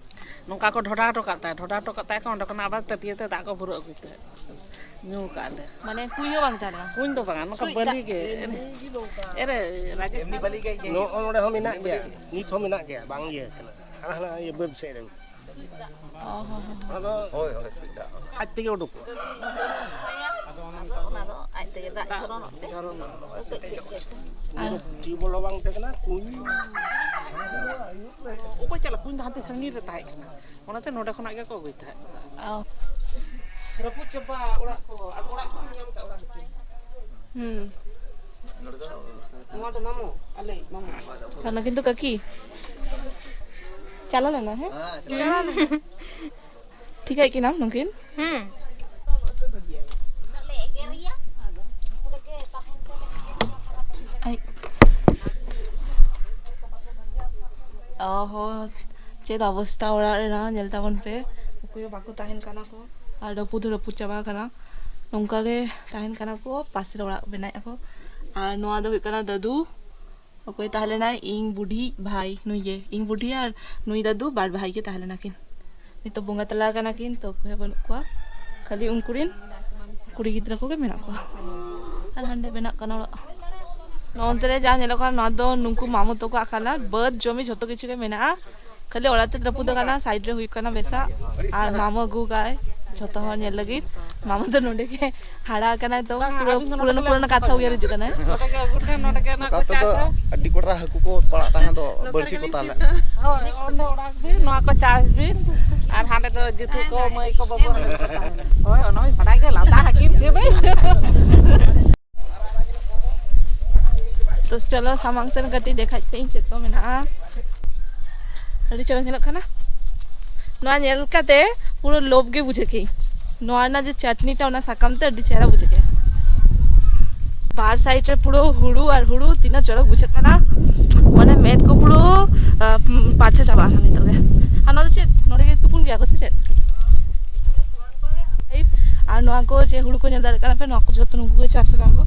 ᱱᱚᱝᱠᱟ ᱠᱚ ᱰᱷᱚᱰᱟ ᱦᱚᱴᱚ ᱠᱟᱜ ᱛᱟᱦᱮᱸᱫ, ᱰᱷᱚᱰᱟ ᱦᱚᱴᱚ ᱠᱟᱜ ᱛᱟᱦᱮᱸᱫ ᱠᱚ, ᱚᱸᱰᱮ ᱠᱷᱚᱱᱟᱜ ᱟᱵᱟᱨ ᱴᱟᱹᱴᱭᱟᱹ ᱛᱮ ᱫᱟᱜ ᱠᱚ ᱵᱷᱩᱨᱟᱹᱜ ᱟᱹᱜᱩᱭ ᱛᱟᱦᱮᱸᱫ, ᱧᱩ ᱠᱟᱜ ᱞᱮ᱾ ᱢᱟᱱᱮ ᱠᱩᱧ ᱦᱚᱸ ᱵᱟᱝ ᱛᱟᱦᱮᱸ ᱞᱮᱱᱟ? ᱠᱩᱧ ᱫᱚ ᱵᱟᱝᱟ, ᱱᱚᱝᱠᱟ ᱥᱩᱡ ᱵᱟᱹᱞᱤ ᱫᱟᱜ᱾ ᱜᱮ᱾ ᱮᱨᱮ, ᱨᱟᱡᱮᱥ ᱱᱚᱜᱼᱚ ᱱᱚᱰᱮ ᱦᱚᱸ ᱢᱮᱱᱟᱜ ᱜᱮᱭᱟ, ᱱᱤᱛ ᱦᱚᱸ ᱢᱮᱱᱟᱜ ᱜᱮᱭᱟ, ᱵᱟᱝ ᱤᱭᱟᱹ ᱠᱟᱱᱟ᱾ ᱦᱟᱱᱟ, ᱦᱟᱱᱟ ᱤᱭᱟᱹ ᱵᱟᱹᱫᱽ ᱥᱮᱫ ᱨᱮ᱾ ᱚ ᱦᱚᱸ ᱦᱚᱸ᱾ ᱚᱱᱟ ᱫᱚ ᱦᱳᱭ, ᱦᱳᱭ, ᱥᱩᱡ ᱫᱟᱜ᱾ ᱟᱡ ᱛᱮᱜᱮ ᱩᱰᱩᱠᱚᱜᱼᱟ᱾ ᱟᱫᱚ ᱚᱱᱟ ᱫᱚ ᱟᱡ ᱛᱮᱜᱮ ᱫᱟᱜ ᱡᱷᱚᱨᱚᱱᱚᱜ ᱛᱮ᱾ ᱟᱨ ᱴᱤᱭᱩᱵᱚᱞ ᱦᱚᱸ ᱵᱟᱝ ᱛᱟᱦᱮᱸ ᱠᱟᱱᱟ, ᱠᱩᱧ᱾ ᱚᱠᱚᱭ ᱪᱟᱞᱟᱜ? ᱠᱩᱧ ᱫᱚ ᱦᱟᱱᱛᱮ ᱥᱟᱺᱜᱤᱧ ᱨᱮ ᱛᱟᱦᱮᱸ ᱠᱟᱱᱟ, ᱚᱱᱟᱛᱮ ᱱᱚᱰᱮ ᱠᱷᱚᱱᱟᱜ ᱜᱮᱠᱚ ᱟᱹᱜᱩᱭ ᱛᱟᱦᱮᱸᱫ᱾ ᱚ᱾ ᱨᱟᱹᱯᱩᱫ ᱪᱟᱵᱟ ᱚᱲᱟᱜ ᱠᱚ, ᱟᱫᱚ ᱚᱲᱟᱜ ᱠᱚ ᱧᱟᱢ ᱠᱟᱜ ᱚᱲᱟᱜ ᱠᱚ᱾ ᱦᱩᱸ᱾ ᱱᱚᱣᱟ ᱫᱚ ᱢᱟᱢᱚ, ᱟᱞᱮ ᱢᱟᱢᱚ᱾ ᱟᱨ ᱱᱩᱠᱤᱱ ᱫᱚ ᱠᱟᱹᱠᱤ? ᱪᱟᱞᱟᱣ ᱞᱮᱱᱟ, ᱦᱮᱸ? ᱴᱷᱤᱠᱟᱹᱭᱮᱫ ᱠᱤᱱᱟᱢ ᱱᱩᱠᱤᱱ? ᱦᱮᱸ᱾ ᱟᱭ᱾ ᱚ ᱦᱚᱸ, ᱪᱮᱫ ᱚᱵᱚᱥᱛᱟ ᱚᱲᱟᱜ ᱨᱮᱱᱟᱜ ᱧᱮᱞ ᱛᱟᱵᱚᱱ ᱯᱮ᱾ ᱚᱠᱚᱭ ᱦᱚᱸ ᱵᱟᱠᱚ ᱛᱟᱦᱮᱱ ᱠᱟᱱᱟ ᱠᱚ᱾ ᱟᱨ ᱨᱟᱹᱯᱩᱫ ᱦᱚᱸ ᱨᱟᱹᱯᱩᱫ ᱪᱟᱵᱟ ᱟᱠᱟᱱᱟ᱾ ᱱᱚᱝᱠᱟ ᱜᱮ ᱛᱟᱦᱮᱱ ᱠᱟᱱᱟ ᱠᱚ, ᱯᱟᱥᱮ ᱨᱮ ᱚᱲᱟᱜ ᱠᱚ ᱵᱮᱱᱟᱣᱮᱫᱼᱟ ᱠᱚ᱾ ᱟᱨ ᱱᱚᱣᱟ ᱫᱚ ᱦᱩᱭᱩᱜ ᱠᱟᱱᱟ ᱫᱟᱫᱩ᱾ ᱚᱠᱚᱭ ᱛᱟᱦᱮᱸ ᱞᱮᱱᱟᱭ? ᱤᱧ ᱵᱩᱰᱷᱤ ᱵᱷᱟᱭ, ᱱᱩᱭ ᱜᱮ᱾ ᱤᱧ ᱵᱩᱰᱷᱤ ᱟᱨ ᱱᱩᱭ ᱫᱟᱫᱩ ᱵᱟᱨ ᱵᱷᱟᱭ ᱜᱮ ᱛᱟᱦᱮᱸ ᱞᱮᱱᱟ ᱠᱤᱱ᱾ ᱱᱤᱛᱚᱜ ᱵᱚᱸᱜᱟ ᱛᱟᱞᱟ ᱟᱠᱟᱱᱟ ᱠᱤᱱ, ᱛᱚ ᱚᱠᱚᱭ ᱦᱚᱸ ᱵᱟᱹᱱᱩᱜ ᱠᱚᱣᱟ, ᱠᱷᱟᱹᱞᱤ ᱩᱱᱠᱩ ᱨᱮᱱ ᱠᱩᱲᱤ ᱜᱤᱫᱽᱨᱟᱹ ᱠᱚᱜᱮ ᱢᱮᱱᱟᱜ ᱠᱚᱣᱟ᱾ ᱟᱨ ᱦᱟᱸᱰᱮ ᱵᱮᱱᱟᱜ ᱠᱟᱱᱟ ᱚᱲᱟᱜ᱾ ᱱᱚᱜᱼᱚ ᱱᱚᱱᱛᱮ ᱨᱮ ᱡᱟᱦᱟᱸ ᱧᱮᱞᱚᱜ ᱠᱟᱱᱟ, ᱱᱚᱣᱟ ᱫᱚ ᱱᱩᱠᱩ ᱢᱟᱢᱚ ᱛᱟᱠᱚᱣᱟᱜ ᱠᱟᱱᱟ᱾ ᱵᱟᱹᱫᱽ ᱡᱚᱢᱤ ᱡᱷᱚᱛᱚ ᱠᱤᱪᱷᱩ ᱜᱮ ᱢᱮᱱᱟᱜᱼᱟ, ᱠᱷᱟᱹᱞᱤ ᱚᱲᱟᱜ ᱛᱮᱫ ᱨᱟᱹᱯᱩᱫ ᱟᱠᱟᱱᱟ, ᱥᱟᱭᱤᱰ ᱨᱮ ᱦᱩᱭᱩᱜ ᱠᱟᱱᱟ ᱵᱮᱥᱟ᱾ ᱟᱨ ᱢᱟᱢᱚ ᱟᱹᱜᱩ ᱠᱟᱜᱼᱟᱭ᱾ ᱡᱷᱚᱛᱚ ᱦᱚᱲ ᱧᱮᱞ ᱞᱟᱹᱜᱤᱫ᱾ ᱢᱟᱢᱟ ᱫᱚ ᱱᱚᱰᱮ ᱜᱮ ᱦᱟᱨᱟ ᱟᱠᱟᱱᱟᱭ, ᱛᱚ ᱯᱩᱨᱟᱹ ᱯᱩᱨᱟᱹᱱᱟ ᱯᱩᱨᱟᱹᱱᱟ ᱠᱟᱛᱷᱟ ᱩᱭᱦᱟᱹᱨ ᱦᱤᱡᱩᱜ ᱠᱟᱱᱟ᱾ ᱱᱚᱰᱮ ᱜᱮ ᱟᱹᱜᱩ ᱴᱷᱮᱱ, ᱱᱚᱰᱮ ᱜᱮ ᱚᱱᱟ ᱠᱚ ᱱᱚᱛᱮ ᱫᱚ ᱪᱟᱥᱟ᱾ ᱟᱹᱰᱤ ᱠᱚᱴᱨᱟ ᱦᱟᱹᱠᱩ ᱠᱚ ᱯᱟᱲᱟᱜ ᱛᱟᱦᱮᱸ ᱫᱚ, ᱵᱟᱹᱲᱥᱤ ᱠᱚ ᱛᱟᱞᱮ᱾ ᱦᱳᱭ, ᱚᱸᱰᱮ ᱚᱲᱟᱜ ᱵᱤᱱ, ᱱᱚᱣᱟ ᱠᱚ ᱪᱟᱥ ᱵᱤᱱ, ᱟᱨ ᱦᱟᱸᱰᱮ ᱫᱚ ᱡᱤᱛᱩ ᱠᱚ, ᱢᱟᱹᱭ ᱠᱚ, ᱵᱟᱹᱵᱩ ᱦᱟᱸᱰᱮ ᱠᱚ ᱛᱟᱦᱮᱱᱟ᱾ ᱦᱳᱭ, ᱚᱱᱟ ᱢᱟᱧ ᱵᱟᱰᱟᱭ ᱜᱮ, ᱞᱟᱸᱫᱟ ᱦᱟᱹᱠᱤᱱ ᱠᱟᱹᱱᱟᱹᱧ᱾ ᱛᱚ ᱪᱚᱞᱚ, ᱥᱟᱢᱟᱝ ᱥᱮᱱ ᱠᱟᱹᱴᱤᱡ ᱫᱮᱠᱷᱟᱡ ᱯᱮ ᱤᱧ ᱪᱮᱫ ᱠᱚ ᱢᱮᱱᱟᱜᱼᱟ᱾ ᱟᱹᱰᱤ ᱪᱚᱨᱚᱠ ᱧᱮᱞᱚᱜ ᱠᱟᱱᱟ᱾ ᱱᱚᱣᱟ ᱧᱮᱞ ᱠᱟᱛᱮ ᱯᱩᱨᱟᱹ ᱞᱳᱵᱷ ᱜᱮ ᱵᱩᱡᱷᱟᱹᱜ ᱠᱮᱫ᱾ ᱱᱚᱣᱟ ᱨᱮᱱᱟᱜ ᱡᱮ ᱪᱟᱴᱱᱤᱴᱟ, ᱚᱱᱟ ᱥᱟᱠᱟᱢ ᱛᱮ ᱟᱹᱰᱤ ᱪᱮᱦᱨᱟ ᱵᱩᱡᱷᱟᱹᱜ ᱠᱟᱱᱟ᱾ ᱵᱟᱨ ᱥᱟᱭᱤᱰ ᱨᱮ ᱯᱩᱨᱟᱹ ᱦᱩᱲᱩ ᱟᱨ ᱦᱩᱲᱩ, ᱛᱤᱱᱟᱹᱜ ᱪᱚᱨᱚᱠ ᱵᱩᱡᱷᱟᱹᱜ ᱠᱟᱱᱟ᱾ ᱢᱟᱱᱮ ᱢᱮᱫ ᱠᱚ ᱯᱩᱨᱟᱹ, ᱟᱸ, ᱯᱟᱨᱪᱷᱟ ᱪᱟᱵᱟᱜ ᱠᱟᱱᱟ ᱱᱤᱛᱚᱜ ᱜᱮ᱾ ᱟᱨ ᱱᱚᱣᱟ ᱫᱚ ᱪᱮᱫ? ᱱᱚᱰᱮ ᱜᱮ ᱛᱩᱯᱩᱱ ᱜᱮᱭᱟ ᱠᱚ ᱥᱮ ᱪᱮᱫ? ᱟᱨ ᱱᱚᱣᱟ ᱠᱚ ᱡᱮ ᱦᱩᱲᱩ ᱠᱚ ᱧᱮᱞ ᱫᱟᱲᱮᱭᱟᱜ ᱠᱟᱱᱟ ᱯᱮ, ᱱᱚᱣᱟ ᱠᱚ ᱡᱚᱛᱚ ᱱᱩᱠᱩ ᱠᱚ ᱪᱟᱥ ᱟᱠᱟᱫ ᱠᱚ᱾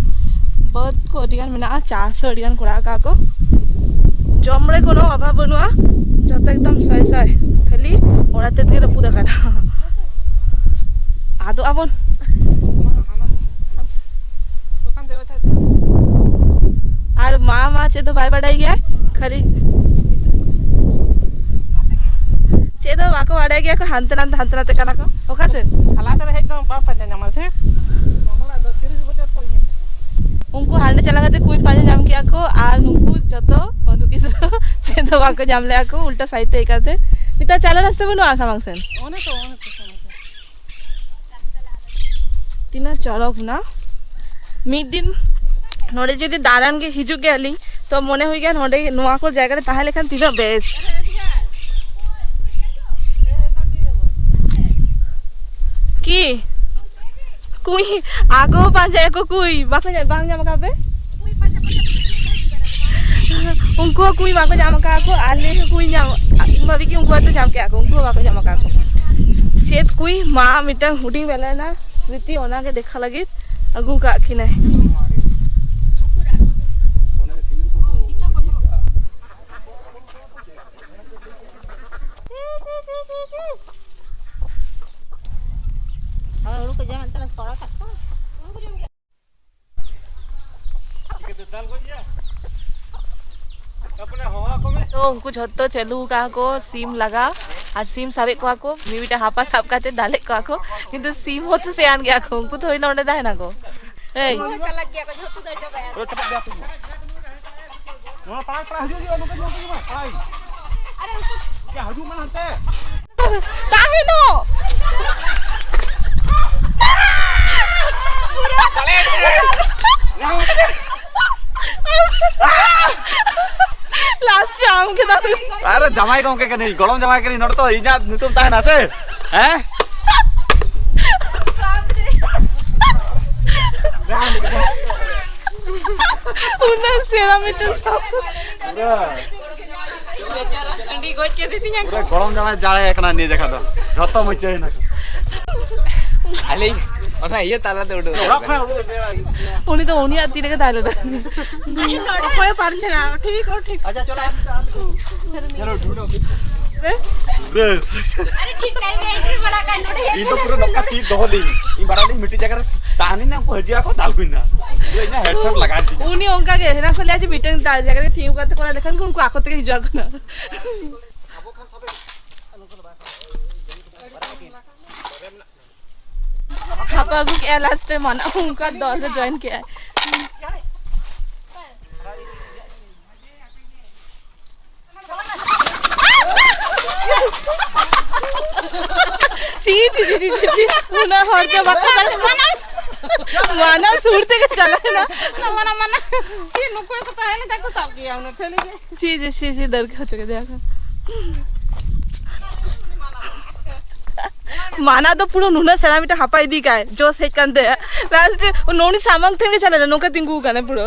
ᱵᱟᱹᱫᱽ ᱠᱚ ᱟᱹᱰᱤ ᱜᱟᱱ ᱢᱮᱱᱟᱜᱼᱟ, ᱪᱟᱥ ᱦᱚᱸ ᱟᱹᱰᱤ ᱜᱟᱱ ᱠᱚ ᱚᱲᱟᱜ ᱟᱠᱟᱫ ᱠᱚ᱾ ᱡᱚᱢ ᱨᱮ ᱠᱳᱱᱳ ᱚᱵᱷᱟᱵ ᱵᱟᱹᱱᱩᱜᱼᱟ, ᱡᱚᱛᱚ ᱮᱠᱫᱚᱢ ᱥᱟᱭ ᱥᱟᱭ, ᱠᱷᱟᱹᱞᱤ ᱚᱲᱟᱜ ᱛᱮᱫ ᱜᱮ ᱨᱟᱹᱯᱩᱫ ᱟᱠᱟᱱᱟ᱾ ᱟᱫᱚ ᱟᱵᱚᱱ ᱟᱨ ᱢᱟ, ᱢᱟ ᱪᱮᱫ ᱦᱚᱸ ᱵᱟᱭ ᱵᱟᱰᱟᱭ ᱜᱮᱭᱟᱭ, ᱠᱷᱟᱹᱞᱤ ᱪᱮᱫ ᱦᱚᱸ ᱵᱟᱠᱚ ᱵᱟᱰᱟᱭ ᱜᱮᱭᱟ ᱠᱚ, ᱦᱟᱱᱛᱮ ᱱᱟᱛᱮ, ᱦᱟᱱᱛᱮ ᱱᱟᱛᱮ ᱠᱟᱱᱟ ᱠᱚ᱾ ᱚᱠᱟ ᱥᱮᱫ? ᱟᱞᱟᱫᱟ ᱨᱮ ᱦᱮᱡ ᱫᱚ ᱵᱟᱢ ᱯᱟᱸᱡᱟ ᱧᱟᱢᱟ ᱥᱮ? ᱩᱱᱠᱩ ᱦᱟᱸᱰᱮ ᱪᱟᱞᱟᱣ ᱠᱟᱛᱮ ᱠᱩᱧ ᱯᱟᱸᱡᱟ ᱧᱟᱢ ᱠᱮᱜᱼᱟ ᱠᱚ, ᱟᱨ ᱱᱩᱠᱩ ᱡᱚᱛᱚ ᱵᱟᱹᱱᱩ ᱠᱤᱥᱨᱟᱹ ᱪᱮᱫ ᱦᱚᱸ ᱵᱟᱠᱚ ᱧᱟᱢ ᱞᱮᱜᱼᱟ ᱠᱚ, ᱩᱞᱴᱟ ᱥᱟᱭᱤᱰ ᱛᱮ ᱦᱮᱡ ᱠᱟᱛᱮ᱾ ᱱᱮᱛᱟᱨ ᱪᱟᱞᱟᱜ ᱨᱟᱥᱛᱟ ᱵᱟᱹᱱᱩᱜᱼᱟ ᱥᱟᱢᱟᱝ ᱥᱮᱱ᱾ ᱚᱱᱮ ᱛᱚ, ᱚᱱᱮ ᱛᱚ, ᱚᱱᱮ ᱛᱚ᱾ ᱛᱤᱱᱟᱹᱜ ᱪᱚᱨᱚᱠ ᱱᱟ᱾ ᱢᱤᱫ ᱫᱤᱱ ᱱᱚᱰᱮ ᱡᱩᱫᱤ ᱫᱟᱬᱟᱱ ᱜᱮ ᱦᱤᱡᱩᱜ ᱜᱮᱭᱟ ᱞᱤᱧ, ᱛᱚ ᱢᱚᱱᱮ ᱦᱩᱭ ᱜᱮᱭᱟ ᱱᱚᱰᱮ, ᱱᱚᱣᱟ ᱠᱚ ᱡᱟᱭᱜᱟ ᱨᱮ ᱛᱟᱦᱮᱸ ᱞᱮᱠᱷᱟᱱ ᱛᱤᱱᱟᱹᱜ ᱵᱮᱥ᱾ ᱠᱤ ᱠᱩᱭ, ᱟᱠᱚ ᱯᱟᱸᱡᱟᱭᱟᱠᱚ ᱠᱩᱭ, ᱵᱟᱠᱚ ᱧᱟᱢ, ᱵᱟᱝ ᱧᱟᱢ ᱟᱠᱟᱫ ᱯᱮ? ᱩᱱᱠᱩ ᱦᱚᱸ ᱠᱩᱭ ᱵᱟᱠᱚ ᱧᱟᱢ ᱟᱠᱟᱫ ᱠᱚ, ᱟᱞᱮ ᱦᱚᱸ ᱠᱩᱭ ᱧᱟᱢ, ᱤᱧ ᱵᱷᱟᱵᱤ ᱠᱤ ᱩᱱᱠᱩ ᱦᱚᱸᱛᱚ ᱧᱟᱢ ᱠᱮᱜᱼᱟ ᱠᱚ, ᱩᱱᱠᱩ ᱦᱚᱸ ᱵᱟᱠᱚ ᱧᱟᱢ ᱟᱠᱟᱫ ᱠᱚ᱾ ᱪᱮᱫ ᱠᱩᱭ ᱢᱟ ᱢᱤᱫᱴᱟᱝ ᱦᱩᱰᱤᱧ ᱵᱮᱞᱟ ᱨᱮᱱᱟᱜ ᱥᱢᱨᱤᱛᱤ, ᱚᱱᱟᱜᱮ ᱫᱮᱠᱷᱟ ᱞᱟᱹᱜᱤᱫ ᱟᱹᱜᱩ ᱠᱟᱜ ᱠᱤᱱᱟᱭ᱾ ᱦᱳᱭ, ᱦᱩᱲᱩ ᱠᱚ ᱡᱚᱢᱮᱫ ᱛᱟᱞᱮ ᱠᱚᱲᱟ ᱠᱟᱜ ᱠᱚ᱾ ᱛᱚ ᱩᱱᱠᱩ ᱡᱷᱚᱛᱚ ᱪᱟᱹᱞᱩ ᱟᱠᱟᱫ ᱠᱚ ᱥᱤᱢ ᱞᱟᱜᱟ, ᱟᱨ ᱥᱤᱢ ᱥᱟᱵᱮᱫ ᱠᱚᱣᱟ ᱠᱚ, ᱢᱤᱢᱤᱫᱴᱟᱝ ᱦᱟᱯᱟ ᱥᱟᱵ ᱠᱟᱛᱮ ᱫᱟᱞᱮᱫ ᱠᱚᱣᱟ ᱠᱚ, ᱠᱤᱱᱛᱩ ᱥᱤᱢ ᱦᱚᱸ ᱛᱚ ᱥᱮᱭᱟᱱ ᱜᱮᱭᱟ ᱠᱚ, ᱩᱱᱠᱩ ᱛᱚ ᱦᱩᱭᱱᱟ ᱚᱸᱰᱮ ᱛᱟᱦᱮᱱᱟ ᱠᱚ᱾ ᱮᱭ᱾ ᱪᱟᱞᱟᱜ ᱜᱮᱭᱟ ᱠᱚ, ᱡᱷᱚᱛᱚ ᱫᱟᱹᱲ ᱪᱟᱵᱟᱭᱟ᱾ ᱱᱚᱣᱟ ᱯᱟᱲᱟᱭ, ᱯᱟᱲᱟᱭ ᱦᱤᱡᱩᱜ ᱦᱩᱭᱩᱜᱼᱟ, ᱱᱚᱛᱮ ᱧᱮᱞ ᱛᱮᱜᱮ ᱢᱟ, ᱯᱟᱲᱟᱭ᱾ ᱟᱨᱮ, ᱩᱱᱠᱩ ᱭᱟ, ᱦᱤᱡᱩᱜ ᱢᱮ ᱦᱟᱱᱛᱮ᱾ ᱛᱟᱦᱮᱱᱚ᱾ ᱞᱟᱥᱴ ᱨᱮ ᱟᱢ ᱜᱮ ᱫᱟᱫᱟ᱾ ᱟᱨᱮ ᱡᱟᱢᱟᱭ ᱜᱚᱝᱠᱮ ᱠᱟᱹᱱᱟᱹᱧ, ᱜᱚᱲᱚᱢ ᱡᱟᱢᱟᱭ ᱠᱟᱹᱱᱟᱹᱧ, ᱱᱚᱰᱮ ᱫᱚ ᱤᱧᱟᱹᱜ ᱧᱩᱛᱩᱢ ᱛᱟᱦᱮᱱᱟ ᱥᱮ? ᱦᱮᱸ? ᱩᱱᱟᱹᱜ ᱥᱮᱬᱟ ᱢᱤᱫᱴᱮᱱ ᱥᱟᱯ- ᱯᱩᱨᱟᱹ ᱵᱮᱪᱟᱨᱟ ᱥᱟᱺᱰᱤ ᱜᱚᱡ ᱠᱮᱫᱮ ᱛᱤᱧᱟ ᱠᱚ᱾ ᱯᱩᱨᱟᱹ ᱜᱚᱲᱚᱢ ᱡᱟᱶᱟᱭ ᱡᱟᱲᱟᱭ ᱠᱟᱱᱟ ᱱᱤᱭᱟᱹ ᱡᱟᱭᱜᱟ ᱫᱚ᱾ ᱡᱷᱚᱛᱚ ᱢᱩᱪᱟᱹᱫ ᱮᱱᱟ ᱠᱚ᱾ ᱟᱞᱮ ᱚᱱᱟ ᱤᱭᱟᱹ ᱛᱟᱞᱟᱛᱮ ᱩᱰᱩᱠ ᱚᱲᱟᱜ ᱠᱷᱚᱱ ᱩᱰᱩᱠ ᱮᱱᱟ᱾ ᱩᱱᱤ ᱫᱚ ᱩᱱᱤᱭᱟᱜ ᱛᱤ ᱨᱮᱜᱮ ᱛᱟᱦᱮᱸ ᱞᱮᱱᱟ᱾ ᱚᱠᱚᱭ ᱯᱟᱨᱪᱷᱟ? ᱴᱷᱤᱠ, ᱚ, ᱴᱷᱤᱠ᱾ ᱟᱪᱪᱷᱟ, ᱪᱚᱞᱚ, ᱟᱢ ᱫᱚ, ᱟᱢ ᱫᱚ᱾ ᱪᱚᱞᱚ, ᱰᱷᱩᱸᱰᱚ᱾ ᱵᱮᱥ᱾ ᱟᱨᱮ, ᱴᱷᱤᱠ ᱴᱟᱭᱤᱢ ᱨᱮ ᱮᱱᱴᱨᱤ ᱵᱟᱲᱟ ᱠᱟᱜ ᱱᱚᱰᱮ ᱦᱮᱡ ᱤᱧ ᱫᱚ ᱠᱟᱱᱟ᱾ ᱯᱩᱨᱟᱹ ᱱᱚᱝᱠᱟ ᱛᱤ ᱫᱚᱦᱚ ᱞᱤᱧ᱾ ᱤᱧ ᱵᱟᱲᱟᱭ ᱞᱤᱧ ᱢᱤᱫᱴᱤᱡ ᱡᱟᱭᱜᱟ ᱨᱮ ᱛᱟᱦᱮᱱᱤᱧ ᱱᱟ, ᱩᱱᱠᱩ ᱦᱤᱡᱩᱜ ᱟᱠᱚ, ᱫᱟᱞ ᱠᱚᱧ ᱱᱟ᱾ ᱤᱧᱟᱹᱜ ᱦᱮᱰᱥᱚᱴ ᱞᱟᱜᱟᱣ ᱮᱱ ᱛᱤᱧᱟ᱾ ᱩᱱᱤ ᱚᱱᱠᱟ ᱜᱮ, ᱦᱮᱱᱟᱝ ᱠᱷᱚᱱ ᱞᱟᱹᱭᱟ ᱡᱮ ᱢᱤᱫᱴᱟᱝ ᱫᱟᱞ ᱡᱟᱭᱜᱟ ᱨᱮ ᱛᱤᱸᱜᱩ ᱠᱟᱛᱮ ᱠᱚᱨᱟᱣ ᱞᱮᱠᱷᱟᱱ ᱜᱮ ᱩᱱᱠᱩ ᱟᱠᱚ ᱛᱮᱜᱮ ᱦᱤᱡᱩᱜ ᱟᱠᱚ ᱱᱟ᱾ ᱦᱟᱯᱟ ᱟᱹᱜᱩ ᱠᱮᱜᱼᱟ, ᱞᱟᱥᱴ ᱨᱮ ᱢᱟᱱᱟ ᱚᱱᱠᱟ ᱫᱚᱞ ᱨᱮ ᱡᱚᱭᱮᱱ ᱠᱮᱜᱼᱟᱭ᱾ ᱪᱤ, ᱪᱤ, ᱪᱤ, ᱪᱤ, ᱪᱤ, ᱪᱤ᱾ ᱚᱱᱟ ᱦᱚᱲ ᱫᱚ ᱵᱟᱠᱚ ᱫᱟᱲᱮᱭᱟᱜ ᱠᱟᱱᱟ᱾ ᱢᱟᱱᱟ ᱥᱩᱨ ᱛᱮᱜᱮ ᱪᱟᱞᱟᱣ ᱮᱱᱟ᱾ ᱢᱟᱱᱟ, ᱢᱟᱱᱟ᱾ ᱪᱮᱫ ᱱᱩᱠᱩ ᱠᱚ ᱛᱟᱦᱮᱸ ᱞᱮᱱᱠᱷᱟᱱ ᱠᱚ ᱥᱟᱵ ᱜᱮᱭᱟ ᱩᱱᱟᱹᱜ ᱴᱷᱟᱹᱞᱤ ᱜᱮ᱾ ᱪᱤ, ᱪᱤ, ᱪᱤ, ᱪᱤ, ᱫᱟᱹᱲ ᱦᱚᱪᱚ ᱠᱮᱫᱮᱭᱟ ᱠᱚ᱾ ᱢᱟᱱᱟ ᱫᱚ ᱯᱩᱨᱟᱹ ᱱᱩᱱᱟᱹᱜ ᱥᱮᱬᱟ ᱢᱤᱫᱴᱟᱝ ᱦᱟᱯᱟ ᱤᱫᱤ ᱠᱟᱭ, ᱡᱳᱥ ᱦᱮᱡ ᱠᱟᱱ ᱛᱟᱭᱟ᱾ ᱞᱟᱥᱴ ᱨᱮ ᱩᱱᱤ ᱥᱟᱢᱟᱝ ᱴᱷᱮᱱ ᱜᱮ ᱪᱟᱞᱟᱣ ᱮᱱᱟ, ᱱᱚᱝᱠᱟ ᱛᱤᱸᱜᱩ ᱟᱠᱟᱱᱟ ᱯᱩᱨᱟᱹ᱾